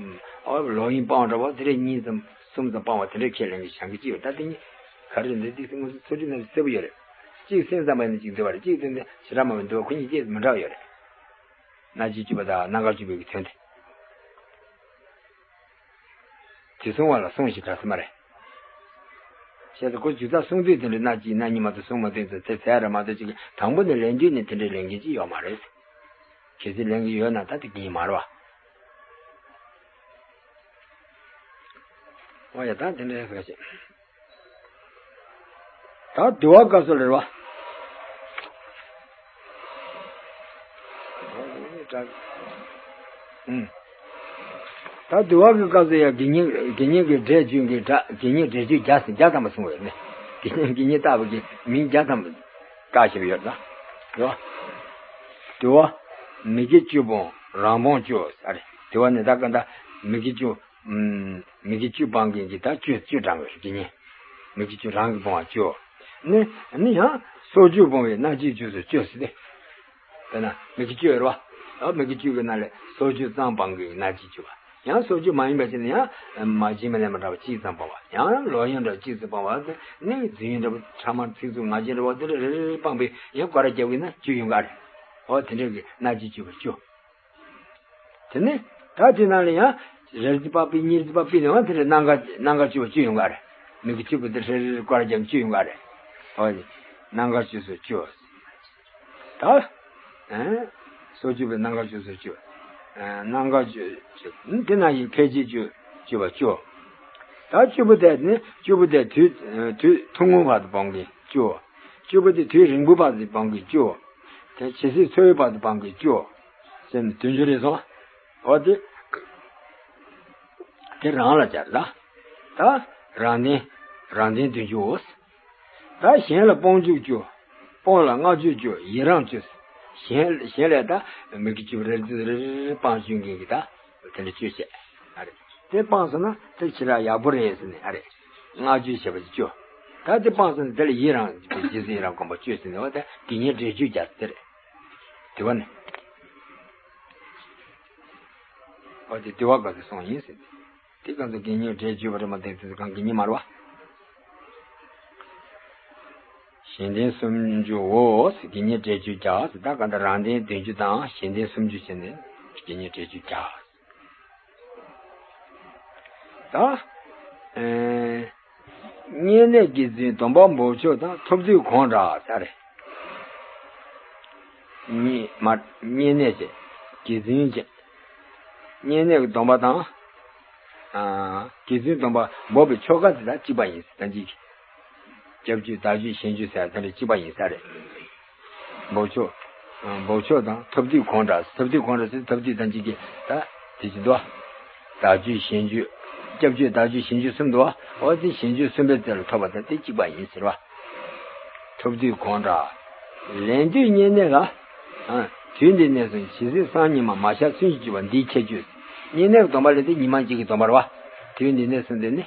བོ། ལོག་གཡེམ་སྤང་བ་འདྲ་བོ་དེ་འདྲས་གཉིས་ཙམ་གསུམ་ཙམ་སྤང་བ་དེ་འདྲས་ཁས་ལེན་གྱི་བྱང་གི་ཅི་ཡོད། ད་དེ་གཉིས་ག་རེ་འདི་འདི་ཚོ་ངོ་སོ་སོ་སོ་སོའི་ནང་ནས་གསལ་པོ་ཡོད་རེད། གཅིག་སེམས་ཙམ་པ་ནི་གཅིག་འདུལ་བ་རེད། གཅིག་དེ་ནི་བྱེ་བྲག་སྨྲ་བའི་འདུལ་བ། ཁོ་གཉིས་ཀྱིས་མི་འདྲ་བ་ཡོད་རེད། སྣ་གཅིག་སྤྱོད་པ་དང་སྣ་འགའ་སྤྱོད་པའི་གི་དོན་དེ། དེ་བསྲུང་བ་ལ་བསྲུང་ཞེས་གྲགས་སྲིད་མ་རེད། བྱས་ཙང་ཁོ་མཇུག་མཐར་བསྲུང་དུས་དེ་འདྲའི་སྣ་གཅིག་སྣ་གཉིས་མ་གཏོགས་བསྲུང་མ་ཐུབ་ཙང་དེ་ཟེར་ར་མ་གཏོགས་ཅིག་དང་པོ་ནས་ལེན་དུས་ནས་དེ་འདྲའི་ལེན་མཁན་ཅིག་ཡོད་མ་རེད། གལ་སྲིད་ལེན་གྱི་ཡོད་ན་ད་དེ་གིན་མ་རེད་བ། འོ་ཡ་ད་དེ་འདྲའི་ཟེར་ཞིག་ད་འདུལ་བ་སྐབས་སུ་རེད་བ། ཨུམ། ད་འདུལ་བ་གི་སྐབས་སུ་ཡང་དགེ་བསྙེན་དགེ་བསྙེན་གྱི་སྒྲས་བརྗོད་ཀྱི་སྒྲ་དགེ་བསྙེན་སྒྲས་བརྗོད་བརྒྱ་བརྒྱ་ཐམ་པ་གསུངས་པ་ཡོད་ནི། དགེ་བསྙེན་དགེ་བསྙེན་བཏགས་པ་གི་མིང་བརྒྱ་ཐམ་པ་བཀག་བཞག་པ་ཡོད་ད། རེད་བ། འདུལ་བ། མི་དགེ་བཅུ་སྤོང་རང་སྤོང་བཅུ་ཟེར་རེད། འདུལ་བ་ནི་ད་ག་ད་མི་དགེ་བཅུ། ཨུམ། མི་དགེ་བཅུ་སྤང་མཁན་གྱི་ད་བཅུ་བཅུ་དྲངས་པའི་དགེ་བསྙེན། མི་དགེ་བཅུ་རང་གིས་སྤོང་བ་བཅུ། ནི་ནི་ཡང་སྲོག་གཅོད་སྤོང་བའི་སྣ་གཅིག་སྤྱོད་ཚུལ་བཅུ་ཟེར་ཏེ། དཔེར་ན་མི་དགེ་བཅུ་ཡོད་རེད་བ། མི་དགེ་བཅུ་གི་ནང་ལས་སྲོག་གཅོད་ཙམ་སྤང་མཁན་གྱི་སྣ་གཅིག་སྤྱོད་པ། ཡང་སྲོག་གཅོད་མ་ཡིན་པ་ཅིག་ནི་ཡང་མ་བྱིན་པ་ལེན་པ་འདྲ་བ་གཅིག་ཙམ་སྤང་བ། ཡང་ལོག་གཡེམ་འདྲ་བ་གཅིག་ཙམ་སྤང་བ། ནི་རྫུན་འདྲ་བ་ཕྲ་མ་ཚིག་རྩུབ་ངག་འཁྱལ་འདྲ་བ་དེ་འདྲ་རེ་རེ་རེ་སྤངས་པས་ཡང་སྐོར་ར་བརྒྱབ་ཡིན་ན་བཅུ་ཡོང་གི་ཨ་རེད། འོ་དེ་འདྲ་གི་སྣ་གཅིག་སྤྱོད་པ་བཅུ། དེ་ནས་ད་དེ་ནང་ལ་ཡང་རེ་རེ་ཅིག་སྤངས་པས་གཉིས་རེ་ཅིག་སྤངས་པས་ནས་ཡང་དེ་འདྲ་སྣ་འགའ་སྣ་འགའ་སྤྱོད་པ་བཅུ་ཡོང་གི་ཨ་རེད། མི་དགེ་བཅུ་པོ་དེ་རེ་རེ་རེ་སྐོར་ར་བརྒྱབ་བཅུ་ཡོང་གི་ཨ་རེད། འོ་དེ་སྣ་འགའ་སྤྱོད་ཚུལ་བཅུ། ད། ཨ། སྲོག་གཅོད་པའི་སྣ་འགའ་སྤྱོད་ཚུལ་བཅུ། ཨ། སྣ་འགའ་སྤྱོད་བཅུ། དེ་ནང་བཞིན་ཕལ་ཆེར་སྤྱོད་སྤྱོད་པ་བཅུ། ད་བཅུ་པོ་དེ་ནི་བཅུ་པོ་དེ་དུས་དུས་ཐུང་ངུ་བར་དུ་སྤོང་མཁན་བཅུ། བཅུ་པོ་དེ་དུས་རིང་པོ་བར་དུ་སྤོང་མཁན་བཅུ། དེ་ཇི་སྲིད་འཚོ་བའི་བར་དུ་སྤང་དགོས་ཀྱོ། ཟེར་ནས་བདུན་ཅུ་རེད་སོང་། འོ་དེ། དེ་རང་ལ་སྦྱར་ལ། ད། རང་དོན། རང་དོན་བདུན་ཅུའོ། ད་གཞན་ལ་སྤོང་བཅུག་ཀྱོ། སྤོང་ལ་བསྔགས་བརྗོད་ཀྱོ། ཡི་རང་ཀྱོ། གཞན་གཞན་ལ་ད་མི་དགེ་བཅུ་པ་རེ་རེ་རེ་རེ་སྤང་བཅུག་མཁན་གྱི་ད་དེ་འདྲ་བཅོས་བྱས། ཨ་རེ། དེ་སྤངས་སོང་ན་དེ་ཁྱེད་རང་ཡག་པོ་རེད་ཟེར་ནས་ཨ་རེ། བསྔགས་བརྗོད་བྱས་པ་ཅིག་ཀྱོ། ད་དེ་སྤངས་སོང་ན་དེ་ལ་ཡི་རང་རྗེས་སུ་ཡི་རང་སྒོམ་པ་ཀྱོ་ཟེར་ནས་འོ་ད་དགེ་བསྙེན་བགྲེས་རྒྱུད་རྒྱག་དེ་རེད། དེ་བ་ནི། འོ་དེ་དེ་བ་ག་ཚོད་སོང་ཡིན་ཟེར། དེ་གང་ཚོ་དགེ་བསྙེན་བགྲེས་རྒྱུད་པ་རེད་མ་གཏོགས་དེ་ཚོ་གང་དགེ་བསྙེན་མ་རེད་བ། གཞན་དོན་སུམ་ཅུའོ། དགེ་བསྙེན་བགྲེས་རྒྱུད་རྒྱག་ཟེར། ད་ག་འདྲ་རང་དོན་བདུན་ཅུ་དང་གཞན་དོན་སུམ་ཅུ་བྱས་ནས་དགེ་བསྙེན་བགྲེས་རྒྱུད་རྒྱག་ད། ཨེ། བསྙེན་གནས་དགེ་འདུན་སྡོམ་པ་འབོགས་ཆོག་དང་ཐོབ་དུས་གོང་འདྲ་ས་རེད། བསྙེན་མ་བསྙེན་གནས་བྱས། དགེ་འདུན་བྱས། བསྙེན་གནས་ཀྱི་སྡོམ་པ་དང་། ཨ། དགེ་འདུན་སྡོམ་པ་འབོགས་པའི་ཆོ་ག་དེ་དང་གཅིག་པ་ཡིན་ཟེར་ད་ཅིག་སྐྱབས་བརྒྱུད་བདག་བརྒྱུད་གཞན་བརྒྱུད་ཟེར་དེ་འདྲ་གཅིག་པ་ཡིན་ས་རེད། འབོགས་ཆོག་འབོགས་ཆོག་དང་ཐོབ་དུས་གོང་འདྲ། ཐོབ་དུས་གོང་འདྲ་ཟེར་ཐོབ་དུས་དང་གཅིག་གི་ད་དེ་ཅི་འདུག་བདག་བརྒྱུད་གཞན་བརྒྱུད། སྐྱབས་བརྒྱུད་བདག་བརྒྱུད་གཞན་བརྒྱུད་གསུམ་འདུག་འོ་དེ་གཞན་བརྒྱུད་གསུམ་པའི་རྩེ་ལ་ཐོབ་པ་དང་དེ་གཅིག་པ་ཡིན་ཟེར་བ། ཐོབ་དུས་གོང་འདྲ། ལེན་དུས་བསྙེན་གནས་ལ། ཨ། དུས་འདི་ནས་བཟུང་ཇི་སྲིད་སང་ཉི་མ་མ་ཤར་ཚུན་ཞིག་གྱུར་པ་འདིའི་ཁྱད་ཆོས། བསྙེན་གནས་ཀྱི་སྡོམ་པ་ལེན་དུས་ཉི་མ་གཅིག་གི་སྡོམ་པ་རེད་བ། དུས་འདི་ནས་བཟུང་སྟེ་ནི།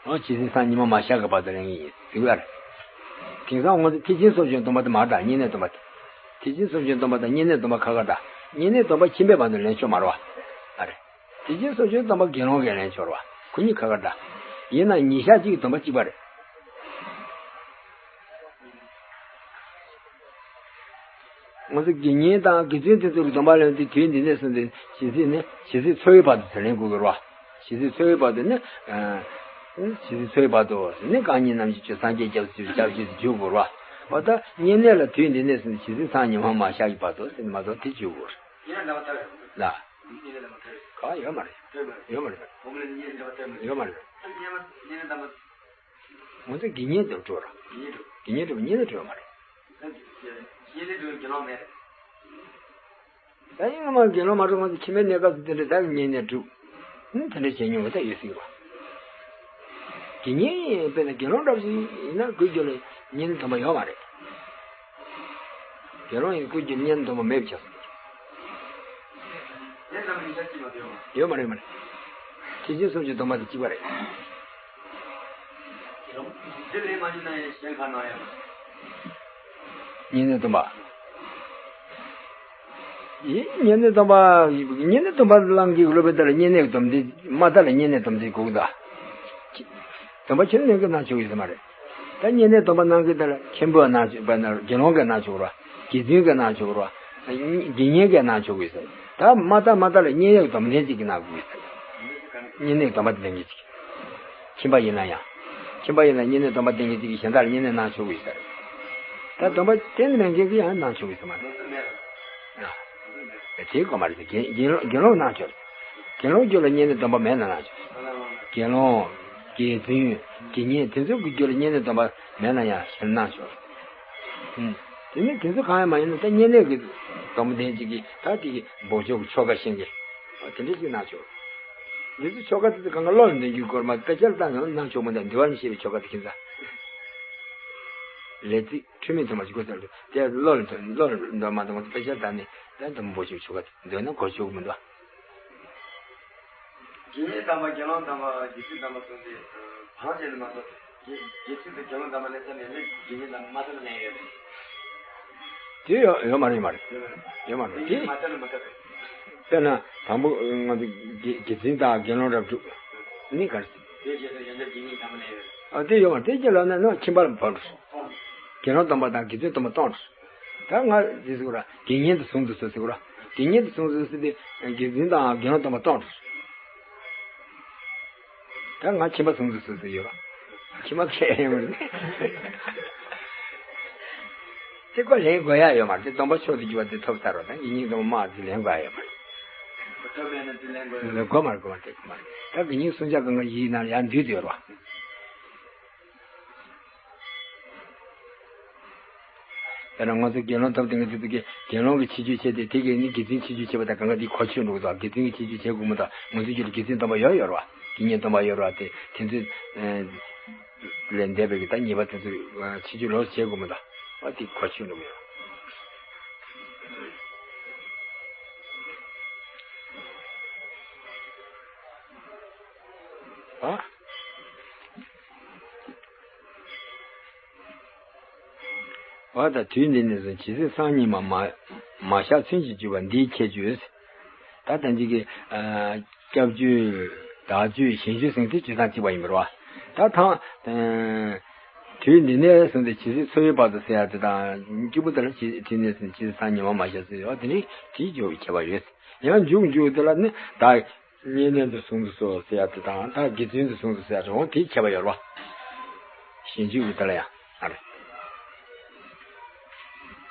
འོ་ཇི་སྲིད་སང་ཉི་མ་མ་ཤར་གྱི་བར་དུ་ལེན་གྱི་ཡིན་ཟེར་བ་རེད། དེང་སང་ང་ཚོ་ཐེག་ཆེན་སོ་བརྒྱད་སྡོམ་པ་དེ་མ་རེད་ད། བསྙེན་གནས་སྡོམ་པ་དེ། ཐེག་ཆེན་སོ་བརྒྱད་སྡོམ་པ་དང་བསྙེན་གནས་སྡོམ་པ་ཁ་ཁ་འདྲ། བསྙེན་གནས་སྡོམ་པ་ཁྱིམ་པའི་བར་དུ་ལེན་ཆོག་མ་རེད་བ། ཨ་རེད། ཐེག་ཆེན་སོ་བརྒྱད་སྡོམ་པ་དགེ་སློང་གིས་ལེན་ཆོག་རེད་བ། ཁོ་གཉིས་ཁ་ཁ་འདྲ། ཡིན་ན་ཉིན་ཞག་གཅིག་གི་སྡོམ་པ་གཅིག་པ་རེད། ང་ཚོ་དགེ་བསྙེན་དང་དགེ་འདུན་དེ་ཚོ་གི་སྡོམ་པ་ལེན་དུས་དུས་འདི་ནས་བཟུང་སྟེ་ཇི་སྲིད་ནས་ཇི་སྲིད་འཚོ་བའི་བར་དུ་དེ་ལེན་དགོས་ཀྱི་རེད་བ། ཇི་སྲིད་འཚོ་བའི་བར་དུ་ནི། ཨ། ཇི་སྲིད་འཚོ་བའི་བར་དུ་ནི་གང་ཉིད་རྣམ་བཞི་སྤྱོད་སངས་རྒྱས་སྐྱབས་སུ་མཆི་སྐྱབས་སུ་མཆི་ཟེར་འཇུག་དགོས་རེད་བ། འོ་ད་བསྙེན་གནས་ལ་དུས་འདི་ནས་བཟུང་སྟེ་ཇི་སྲིད་སང་ཉི་མ་མ་ཤར་གྱི་བར་དུ་ཟེར་ནས་མ་གཏོགས་དེ་འཇུག་དགོས་རེད། ལ། ག་ཡོད་མ་རེད། ཡོད་མ་རེད། ཡོད་མ་རེད། ང་ཚོ་དགེ་བསྙེན་དུ་འགྲོ་ར། དགེ་བསྙེན་འགྲོ་བསྙེན་དུ་འགྲོ་ཡོད་མ་རེད། དགེ་བསྙེན་འགྲོ་བསྙེན་དུ་འགྲོ་ཡོད་མ་རེད། ད་ཡིན་ང་མ་དགེ་སློང་མ་གྲོགས་ང་ཚོ་ཁྱིམ་པའི་གནས་སྐབས་སུ་དེ་འདྲ་ད་བསྙེན་གནས་སྒྲུབ། ཨུ་དེ་འདྲ་བྱེད་མྱོང་བ་ད་ཡོད་སྲིད་ར། དགེ་བསྙེན་ཡིན་དཔེར་ན་དགེ་སློང་འདྲ་བ་ཞིག་ཡིན་ན་སྐུའི་རྒྱུད་ལ་བསྙེན་གནས་སྡོམ་པ་ཡོད་མ་རེད། དགེ་སློང་ཡིན་སྐུའི་རྒྱུད་ལ་བསྙེན་གནས་སྡོམ་པ་མེད་པ་ཆགས་སོང་། ཡོད་མ་རེད་མ་རེད། ཐེག་ཆེན་སུམ་ཅུ་སྡོམ་པ་དེ་གཅིག་པ་རེད། བསྙེན་གནས་སྡོམ་པ། ཡིན། བསྙེན་གནས་སྡོམ་པ། བསྙེན་གནས་སྡོམ་པ་བླང་གི་སློབ་དཔོན་དག་ལ་བསྙེན་གནས་སྡོམ་དེ་མ་དག་ལ་བསྙེན་གནས་སྡོམ་དེ་དགོས་གི་ད། སྡོམ་པ་ཁྱོན་ནས་གནང་ཆོག་གི་ཡོད་ས་མ་རེད། ད་བསྙེན་གནས་སྡོམ་པ་གནང་གི་དག་ལ་མཁན་པོས་གནང་ཆོག་པ་ན་དགེ་སློང་གིས་གནང་ཆོག་ར། དགེ་འདུན་གྱིས་གནང་ཆོག་ར། དགེ་བསྙེན་གྱིས་གནང་ཆོག་གི་ཡོད་ས་རེད། ད་མ་དག་མ་དག་ལ་བསྙེན་གནས་སྡོམ་ལྡན་ཅིག་གིས་གནང་དགོས་ཡོད་ས་རེད། བསྙེན་གནས་སྡོམ་པ་དེ་ལྡན་གྱི་ཅིག་ཁྱིམ་པ་ཡིན་ན་ཡང་། ཁྱིམ་པ་ཡིན་ན་བསྙེན་གནས་སྡོམ་པ་ལྡན་གྱི་ཅིག་གིས་གཞན་དག་ལ་བསྙེན་གནས་གནང་ཆོག་གི་ཡོད་ས་རེད། ད་སྡོམ་པ་དེ་ལྡན་མཁན་གྱིས་ཡང་གནང་ཆོག་གི་ཡོད་ས་མ་རེད། དེ་དགོས་མ་རེད། དགེ་དགེ་སློང་དགེ་སློང་གནང་ཆོག་དགེ་སློང་རྒྱུད་ལ་བསྙེན་གནས་སྡོམ་པ་མེད་ན་གནང་ཆོག་དགེ་སློང་། དགེ་འདུན། དགེ་བསྙེན་དེ་ཚོ་གི་རྒྱུད་ལ་བསྙེན་གནས་སྡོམ་པ་མེད་ན་ཡང་གཞན་གནང་ཆོག་ཨུམ། དེ་ནི་དེ་ཚོ་གང་ཡང་མ་ཡིན་ན་ད་བསྙེན་གནས་ཀྱི་སྡོམ་པ་ལྡན་ཅིག་གིས་ད་དེ་གི་འབོགས་ཆོག་གི་ཆོ་ག་ཤེས་མཁན། དེ་འདྲ་ཅིག་གནང་ཆོག་འདི་ཚོ་ཆོ་ག་དེ་ཚོ་གང་ག་བློ་ལ་འདོན་རྒྱུའི་སྐོར་མ་དཔེ་ཆ་ལ་བལྟས་ན་གནང་ཆོག་མི་འདུག་འདུལ་བ་ནས་བཤད་པའི་ཆོ་ག་དེ་ཁྱིམ་ཚང་། ལས་ཚིག་འཁྲུལ་མེད་ཐོག་མ་ཞིག་དགོས་ཟེར་འདུག་དེ་བློ་ལ་བློ་ལ་འདོན་མ་འདོན་དཔེ་ཆ་ལ་བལྟས་ནས་ད་འདི་མི་འབོགས་ཆོག་ཆོ་ག་དེ་འདོན་ན་གོ་ཆོག་མི་འདུག་དགེ་བསྙེན་དམ་པ་དགེ་སློང་དམ་པ་དགེ་ཚུལ་དམ་པ་གསུམ་དེ་བག་ཅན་ལ་མ་གཏོགས་དགེ་དགེ་ཚུལ་དང་དགེ་སློང་དམ་པ་ལས་ཚར་ནས་ལས་དགེ་བསྙེན་དམ་པ་མ་ཚར་ལ་ལེན་ཡོད་རེད། དེ་ཡོད་ཡོད་མ་རེད་ཡོད་མ་རེད། ཡོད་མ་རེད། དེ་དེ་མ་ཚར་ལ་མ་ཚར་རེད། དཔེར་ན་དང་པོ་ང་ཚོ་དགེ་དགེ་འདུན་དང་དགེ་སློང་རབ་སྒྲུབ་ནི་ག་རེ། དེ་རྗེས་སུ་ཡང་བསྐྱར་དགེ་བསྙེན་དམ་པ་ལེན་ཡོད་རེད། ཨ་དེ་ཡོད་མ་རེད། དེ་རྗེས་ལ་ནི་ནི་ཁྱིམ་པ་ལ་བབས་འགྲོ། དགེ་སློང་དམ་པ་དང་དགེ་ཚུལ་དམ་པ་གཏོང་འགྲོ། ད་ང་འདི་ཟེར་གོ་ར་དགེ་བསྙེན་དུ་ཟུངས་སུ་གསོལ་ཟེར་གོ་ར། དགེ་བསྙེན་དུ་ཟུངས་སུ་གསོལ་ཏེ་དགེ་འདུན་དང་དགེ་སློང་དམ་པ་གཏོང་། ད་ང་ཁྱིམ་པ་ཟུངས་སུ་གསོལ་ཟེར་ཡོད་ར། ཁྱིམ་པ་ཁས་ཡོད་མ་རེད། དེ་ཀོ་ལེན་དགོས་ཡ་ཡོད་མ་རེད། དེ་སྡོམ་པ་མཆོག་ཏུ་གྱུར་པ་དེ་ཐོབ་ཚར་རོ། ད་དགེ་བསྙེན་དམ་པ་དེ་ལེན་དགོས་ཡ་ཡོད་མ་རེད། ཐོབ་མེད་ན་དེ་ལེན་དགོས་ཡ་ཡོད་མ་རེད། དགོས་མ་རེད། དགོས་མ་རེད། དེ་དགོས་མ་རེད། ད་དགེ་བསྙེན་སྲུང་བྱ་གང་ག་ཡིད་ནང་ཡར་འདུས་ཏེ་ཡོད་རོ། ད་ནང་ང་ཚོ་དགེ་སློང་ཐོབ་དེ་གི་དུས་དུ་གི་དགེ་སློང་གི་ཆེ་བརྗོད་བྱས་ཏེ་དེ་གི་ནི་དགེ་ཚུལ་ཆེ་བརྗོད་བྱས་པ་དང་གང་ག་དེ་གོ་ཆོད་འགྲོ་གི་འདུག་དགེ་ཚུལ་གྱི་ཆེ་བརྗོད་བྱེད་དགོས་མི་འདུག་ངོས་འཛིན་རྒྱུ་ལ་དགེ་ཚུལ་སྡོམ་པ་ཡོད་ཡོད་རེད་བ། དགེ་བསྙེན་སྡོམ་པ་ཡོད་རེད་བ། དེ་དེ་ཚོ་ལས་འདས་པའི་གི་ད་ཉེས་པ་དེ་ཚོ་ཆེ་བརྗོད་ལོགས་སུ་བྱེད་དགོས་མི་འདུག་ཨ་དེ་གོ་ཆོད་འགྲོ་གི་ཡོད། ཨ། འོ་ད་དུས་འདི་ནས་བཟུང་ཇི་སྲིད་སང་ཉིན་མ་མ་མ་གཤགས་ཚུན་གྱི་བརྗོད་པ་འདིའི་ཁྱད་ཆོས། ད་ལྟ་འཇིག་གི་སྐྱབས་བརྗོད་བདག་བརྗོད་གཞན་བརྗོད་ཟེར་དེ་བརྗོད་སྟངས་གཅིག་པ་ཡིན་པ་རེད་བ། ད་ཐང་དུས་འདི་ནས་བཟུང་སྟེ་ཇི་སྲིད་འཚོ་བའི་བར་དུ་ཟེར་ཡ་དེ་དང་གཅིག་པུ་དེ་ལ་ཇི་དུས་ནས་བཟུང་ཇི་སྲིད་སང་ཉིན་མ་མ་གཤགས་ཟེར་ཡ་དེ་ནི་དེའི་བརྗོད་པའི་ཁྱད་པར་ཡོད། ཡང་མཇུག་མཇུག་དེ་ལ་ནི་བདག་བསྙེན་གནས་འདི་གསུངས་སོ་ཟེར་ཡ་དེ་དང་ད་དགེ་ཚུལ་འདི་གསུངས་སོ་ཟེར་ཡ་དེ་འོང་དེའི་ཁྱད་པར་ཡོད་རེད་བ། གཞན་བརྗོད་ཀྱི་དེ་ལ་ཡང་ཨ་རེད།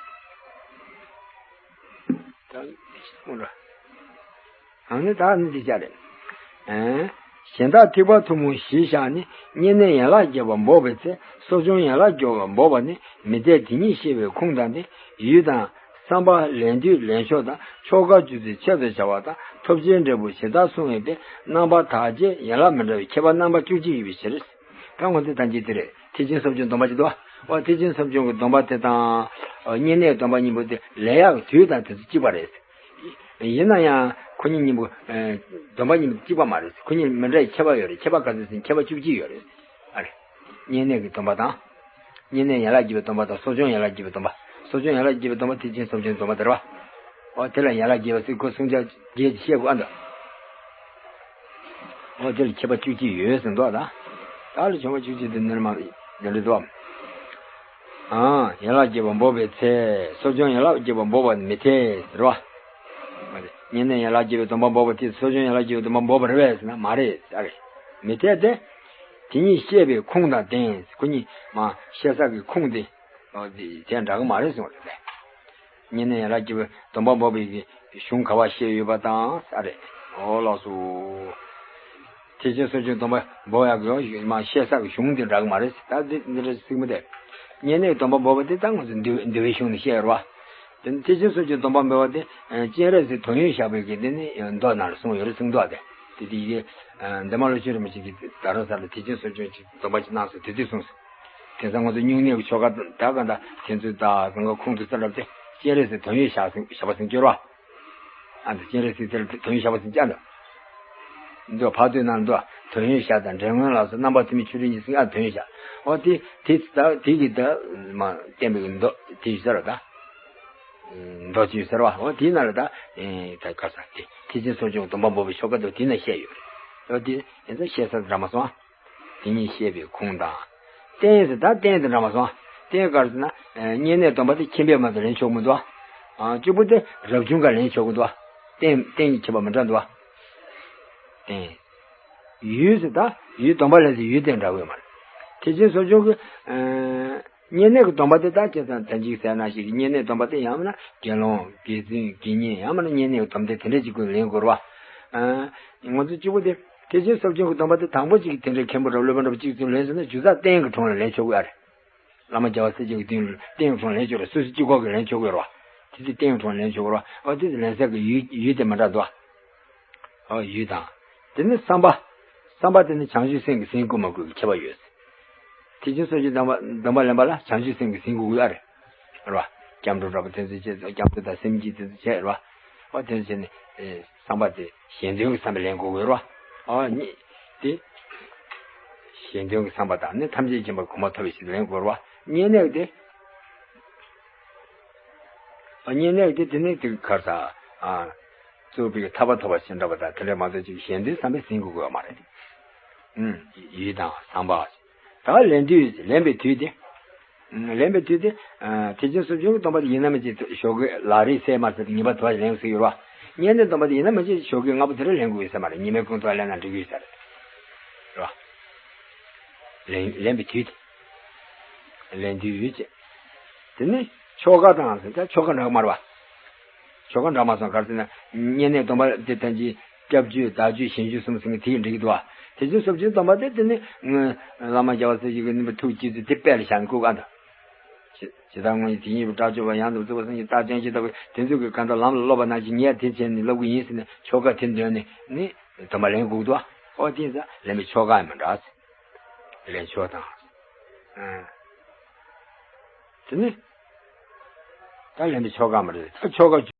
ད་གསུངས་ར། ཨ་ནི་ད་ནི་འདི་ཅག་རེད། ཨན། གཞན་དག་ཐེག་པ་ཐུན་མོང་གཞིར་བཞག་ནས་བསྙེན་གནས་ཡན་ལག་བརྒྱད་པ་འབོགས་པའི་ཚེ་གསོ་སྦྱོང་ཡན་ལག་བརྒྱད་པ་འབོགས་པ་ནི་མི་འཐད་དེ་ཉིད་ཤེས་པའི་ཁུངས་དང་ནི་ཡུལ་དང་། བསམ་པ་ལན་དུས་ལེན་ཕྱོགས་དང་ཆོ་ག་རྒྱུ་མཚན་ཆེད་དུ་བྱ་བ་དང་ཐོབ་བྱའི་འབྲས་བུ་ཇི་ལྟར་གསུངས་ཡོད་པས་རྣམ་པ་དག་ཅིང་ཡན་ལག་མི་འདྲ་བའི་ཁྱད་པར་རྣམ་པ་བཅུ་གཅིག་ཡོད་པའི་ཕྱིར། ད་ངོ་དེ་ཐམས་ཅད་དེ་རེད། ཐེག་ཆེན་གསོ་སྦྱོང་སྡོམ་པ་ཅིག་འདུག་བ། ཐེག་ཆེན་གསོ་སྦྱོང་གི་སྡོམ་པ་དེ་དང་བསྙེན་གནས་སྡོམ་པ་གཉིས་པོ་དེ་ལེན་ཡག་གི་དུས་དང་དུས་ཚོད་གཅིག་པ་རེད། ཡིན་ན་ཡང་ཁོ་གཉིས་གཉིས་པོ་སྡོམ་པ་གཉིས་པོ་གཅིག་པ་མ་རེད། ཁོ་གཉིས་མི་འདྲ་བའི་ཁྱད་པར་ཡོད་རེད། ཁྱད་པར་ག་ཚོད་ཟིན་ཁྱད་པར་བཅུ་གཅིག་ཡོད་རེད། ཨ་རེད། བསྙེན་གནས་ཀྱི་སྡོམ་པ་དང་། བསྙེན་གནས་ཡན་ལག་བརྒྱད་པའི་སྡོམ་པ་དང་གསོ་སྦྱོང་ཡན་ལག་བརྒྱད་པའི་སྡོམ་པ། གསོ་སྦྱོང་ཡན་ལག་བརྒྱད་པའི་སྡོམ་པ་ཐེག་ཆེན་གསོ་སྦྱོང་སྡོམ་པ་དེ་རེད་བ། འོ་དེ་ལ་ཡན་ལག་བརྒྱད་པ་ཟེར་ཁོ་བསྲུང་བྱ་བརྒྱད་ཅེས་བཤད་དགོས་ཨ་འདྲ། འོ་དེ་ལ་ཁྱད་པར་བཅུ་གཅིག་ཡོད་ཟེར་འདུག་ད། ད་ལ་ཁྱད་པར་བཅུ་གཅིག་དེ་འདིར་མ་འདི་འདྲ་འདུག་ཨ། ཡན་ལག་བརྒྱད་པ་འབོགས་པའི་ཚེ་གསོ་སྦྱོང་ཡན་ལག་བརྒྱད་པ་འབོགས་པ་མི་འཐད་ཟེར་བ། བསྙེན་གནས་ཡན་ལག་བརྒྱད་པའི་སྡོམ་པ་འབོགས་པ་དེ་གསོ་སྦྱོང་ཡན་ལག་བརྒྱད་པའི་སྡོམ་པ་འབོགས་པ་རེད་པས་ཟེར་ན་མ་རེད་ཟེར་རེད། མི་འཐད་དེ། དེ་ཉིད་བཤད་པའི་ཁུངས་དང་ལྡན། ཁོ་གཉིས་མ་བཤད་ས་གི་ཁུངས་དེ། དེ་འདྲ་གི་མ་རེད་གསུངས་རེད། བསྙེན་གནས་ཡན་ལག་བརྒྱད་པའི་སྡོམ་པ་འབོགས་པའི་གི་གཞུང་ག་བ་བཤད་ཡོད་པ་དང་ས་རེད། འོ་ལགས་སོ། ཐེག་ཆེན་གསོ་སྦྱོང་སྡོམ་པ་འབོགས་ཡག་གི་མ་བཤད་ས་གི་གཞུང་དེ་འདྲ་གི་མ་རེད། ད་འདི་འདི་འདྲ་ཟིག་མི་འདུག་བསྙེན་གནས་སྡོམ་པ་འབོགས་པ་དེ་ད་ང་ཚོ་འདུལ་འདུལ་བའི་གཞུང་ནས་བཤད་ཡོད་རེད་བ། དེ་ནི་ཐེག་ཆེན་གསོ་སྦྱོང་སྡོམ་པ་འབོགས་པ་དེ་སྤྱན་རས་གཟིགས་དོན་ཡོད་ཞགས་པའི་གི་དེ་ནི་མདོ་ནང་ལ་གསུངས་ཡོད་རེད། གསུང་མདོ་དེ་དེ་དེ་གི་འདན་མ་ལོ་ཆུང་རིན་པོ་ཆེ་གི་ད་རུང་ས་ལ་ཐེག་ཆེན་གསོ་སྦྱོང་གི་སྡོམ་པ་ཅིག་གནང་སོང་། དེ་དུས་གསུངས་སོང་། དེང་སང་ང་ཚོ་སྨྱུང་གནས་ཀྱི་ཆོ་ག་ད་ག་ད་དེ་ཚོའི་ད་གང་ག་ཁུངས་དུ་ས་ལབ་སྟེ་སྤྱན་རས་གཟིགས་དོན་ཡོད་ཞགས་ཞགས་པ་ཟེར་སྐྱོར་བ། ཨ་ད་སྤྱན་རས་གཟིགས་དེ་ལ་དོན་ཡོད་ཞགས་པ་ཟེར་སྐྱར་འདུག་འདུག་ཕར་སྟོད་ནང་འདུག་དོན་ཡོད་ཞགས་དང་འབྲས་སྔོན་ལ་སོགས་རྣམ་པར་ཐིམ་པའི་ཆོ་འཕྲུལ་གཉིས་ཟེར་ཨ་དོན་ཡོད་ཞགས། འོ་དེ་དེ་ད་དེ་གི་ད་མ་བསྟན་པའི་མདོ་དེ་ཡོད་ས་ར་ད། མདོ་ཅིག་ཟེར་བ་འོ་དེའི་ནང་ལ་ད་ད་ག་ས་དེ་ཐེག་ཆེན་གསོ་སྦྱོང་སྡོམ་པ་འབོགས་པའི་ཆོ་ག་དེ་དེ་ན་བཤད་ཡོད་རེད། འོ་དེ་ཡིན་ཙང་བཤད་ས་འདྲ་མ་སོང་ཨ། དེ་ཉིད་བཤད་པའི་ཁུངས་དང་། རྟེན་ཟེར་ད་རྟེན་དེ་འདྲ་མ་སོང་ཨ། རྟེན་ག་རེ་ཟེར་ན་བསྙེན་གནས་སྡོམ་པ་དེ་ཁྱིམ་པས་མ་གཏོགས་ལེན་ཆོག་མི་འདུག་ཨ། གཅིག་པུ་དེ་རབ་བྱུང་ག་ལེན་ཆོག་གི་འདུག་ཨ། རྟེན་རྟེན་གྱི་ཁྱད་པར་མི་འདྲ་འདུག་ཨ། རྟེན། ཡུལ་ཟེར་ད་ཡུལ་སྡོམ་པ་ལེན་ས་ཡུལ་དེ་འདྲ་བས་མ་རེད། ཐེག་ཆེན་གསོ་སྦྱོང་གི་བསྙེན་གནས་ཀྱི་སྡོམ་པ་དེ་དག་ཅེས་དང་དོན་གཅིག་ཟེར་ན་ཞིག་གི་བསྙེན་གནས་སྡོམ་པ་དེ་ཡང་མིན་ན་དགེ་སློང་དགེ་ཚུལ་དགེ་བསྙེན་ཡང་མིན་ན་བསྙེན་གནས་ཀྱི་སྡོམ་དེ་དེ་འདྲ་ཅིག་ཀུན་ལེན་དགོས་རེད་བ། ང་ཚོ་གཅིག་པུ་དེ་ཐེག་ཆེན་གསོ་སྦྱོང་གི་སྡོམ་པ་དེ་དང་པོ་གཅིག་གི་དེ་འདྲའི་མཁན་པོ་འདྲ་བོ་སློབ་དཔོན་འདྲ་བོ་གཅིག་ཚུན་ལེན་ཟེར་ན་རྒྱུ་རྩ་རྟེན་གྱི་དྲུང་ལ་ལེན་ཆོག་གི་ཨ་རེད། བླ་མ་རྒྱལ་བ་སྲས་བཅས་ཀྱི་སྟེང་རྟེན་གྱི་དྲུང་ལེན་ཆོག་རེད། སོ་སོ་གཅིག་པོ་གིས་ལེན་ཆོག་གི་རེད་བ། དེ་དེ་རྟེན་གྱི་དྲུང་ལེན་ཆོག་གི་རེད་བ། ཨོ་དེ་དེ་ལེན་ས་གི་ཡུལ་ཡུལ་དེ་མི་འདྲ་འདུག་བ། ཨོ་ཡུལ་དང་། དེ་ནི་བསམ་པ། བསམ་པ་དེ་ནི་བྱང་ཆུབ་སེམས་ཀྱིས་ཟིན་དགོས་མ་དགོས་ཀྱི་ཁྱད་པར་ཡོད། ཐེག་ཆེན་གསོ་སྦྱོང་སྡོམ་པ་སྡོམ་པ་ལེན་པ་ལ་བྱང་ཆུབ་སེམས་ཀྱིས་ཟིན་དགོས་ཀྱི་ཨ་རེད། རེད་བ། སྐྱབས་འགྲོ་འདྲ་པོ་དེ་ཚོ་བྱས་སྐྱབས་འགྲོ་དང་སེམས་བསྐྱེད་དེ་ཚོ་བྱས་རེད་བ། ཨོ་དེ་ཚོ་བྱས་ནས་བསམ་པ་དེ་གཞན་དོན་གྱི་བསམ་པ་ལེན་དགོས་ཀྱི་རེད་བ། ཨོ་གཉིས་དེ། གཞན་དོན་གྱི་བསམ་པ་དང་ནི་ཐམས་ཅད་མཁྱེན་པ་གོང་མ་ཐོབ་པའི་ཕྱིར་ལེན་དགོས་རེད་བ། བསྙེན་གནས་དེ། བསྙེན་གནས་དེ་དེ་ནི་དེ་ག་རེ་ཟ། ཨ། གཙུག་ཕུད་ཀྱི་ཐར་པ་ཐོབ་པ་ཞེས་འདྲ་པོ་དང་དེ་འདྲ་མ་གཏོགས་ཅིག་གཞན་དོན་བསམ་པས་ཟིན་དགོས་ཀྱི་ཡོད་མ་རེད། ཨུམ། ཡུལ་དང་བསམ་པ། ད་ལེན་དུས་ལེན་པའི་དུས་དེ། ཨུམ། ལེན་པའི་དུས་དེ། ཨ། ཐེག་ཆེན་གསོ་སྦྱོང་གི་སྡོམ་པ་དེ་ཡིན་ན་མི་བྱེད་ཞོགས་ཀས་ལ་རེས་གསལ་མ་ཟེར་ཏེ་ངེས་པར་དུ་ལེན་དགོས་ཀྱི་ཡོད་རེད་བ། བསྙེན་གནས་སྡོམ་པ་དེ་ཡིན་ན་མི་བྱེད་ཞོགས་ཀས་སྔ་པོ་དེ་རེ་ལེན་དགོས་ཡོད་ས་མ་རེད། ཉི་མའི་གུང་ཐོག་ལེན་ན་འགྲིག་གི་ཡོད་ས་རེད། རེད་བ། ལེན་ལེན་པའི་དུས་དེ། ལེན་དུས་ཡོད་ཅེས། དེ་ནི་ཆོ་ག་དང་ཟེར་ད་ཆོ་ག་འདྲ་མ་རེད་བ། ཆོ་ག་འདྲ་མ་སོང་ག་རེ་ཟེར་ན་བསྙེན་གནས་སྡོམ་པ་དེ་ཐམས་ཅད་སྐྱབས་བརྗོད་བདག་བརྗོད་གཞན་བརྗོད་གསུམ་ཟེར་མཁན་དེ་ཡིས་འགྲིག་གི་འདུག་བ། དེ་ཚོའི་གསོ་སྦྱོང་སྡོམ་པ་དེ་དེ་ནི་བླ་མ་རྒྱལ་བ་སྲས་བཅས་ཀྱི་ནུས་པ་ཐུགས་བསྐྱེད་ཚུལ་དེ་དཔེ་ལ་བཞག་ནས་བསྐུར་ག་འདུག་ཇི་ལྟར་སྔོན་གྱི་དེ་ཉིད་པའི་དགྲ་བཅོམ་པ་ཡང་དག་པར་རྫོགས་པའི་སངས་རྒྱས་རྟགས་ཅན་ཇི་ལྟ་བུ་དེ་ཚོ་གི་གང་ལྟར་ལམ་ལ་སློབ་པ་ནང་བཞིན་ངས་དེ་བྱས་ནས་སློབ་ཀྱི་ཡིན་ཟེར་ནས་ཆོ་ག་དེ་འདོན་ནས་ནི་སྡོམ་པ་ལེན་དགོས་འདུག་ཨོ་དེ་ཡིན་ཙང་ལེན་པའི་ཆོ་ག་ཡང་མི་འདྲ་ཟེར། ལེན་ཆོག་དང་། ཨ། དེ་ནི་ད་ལེན་པའི་ཆོ་ག་མི་འདྲ་ཟེར། ད་ཆོ་ག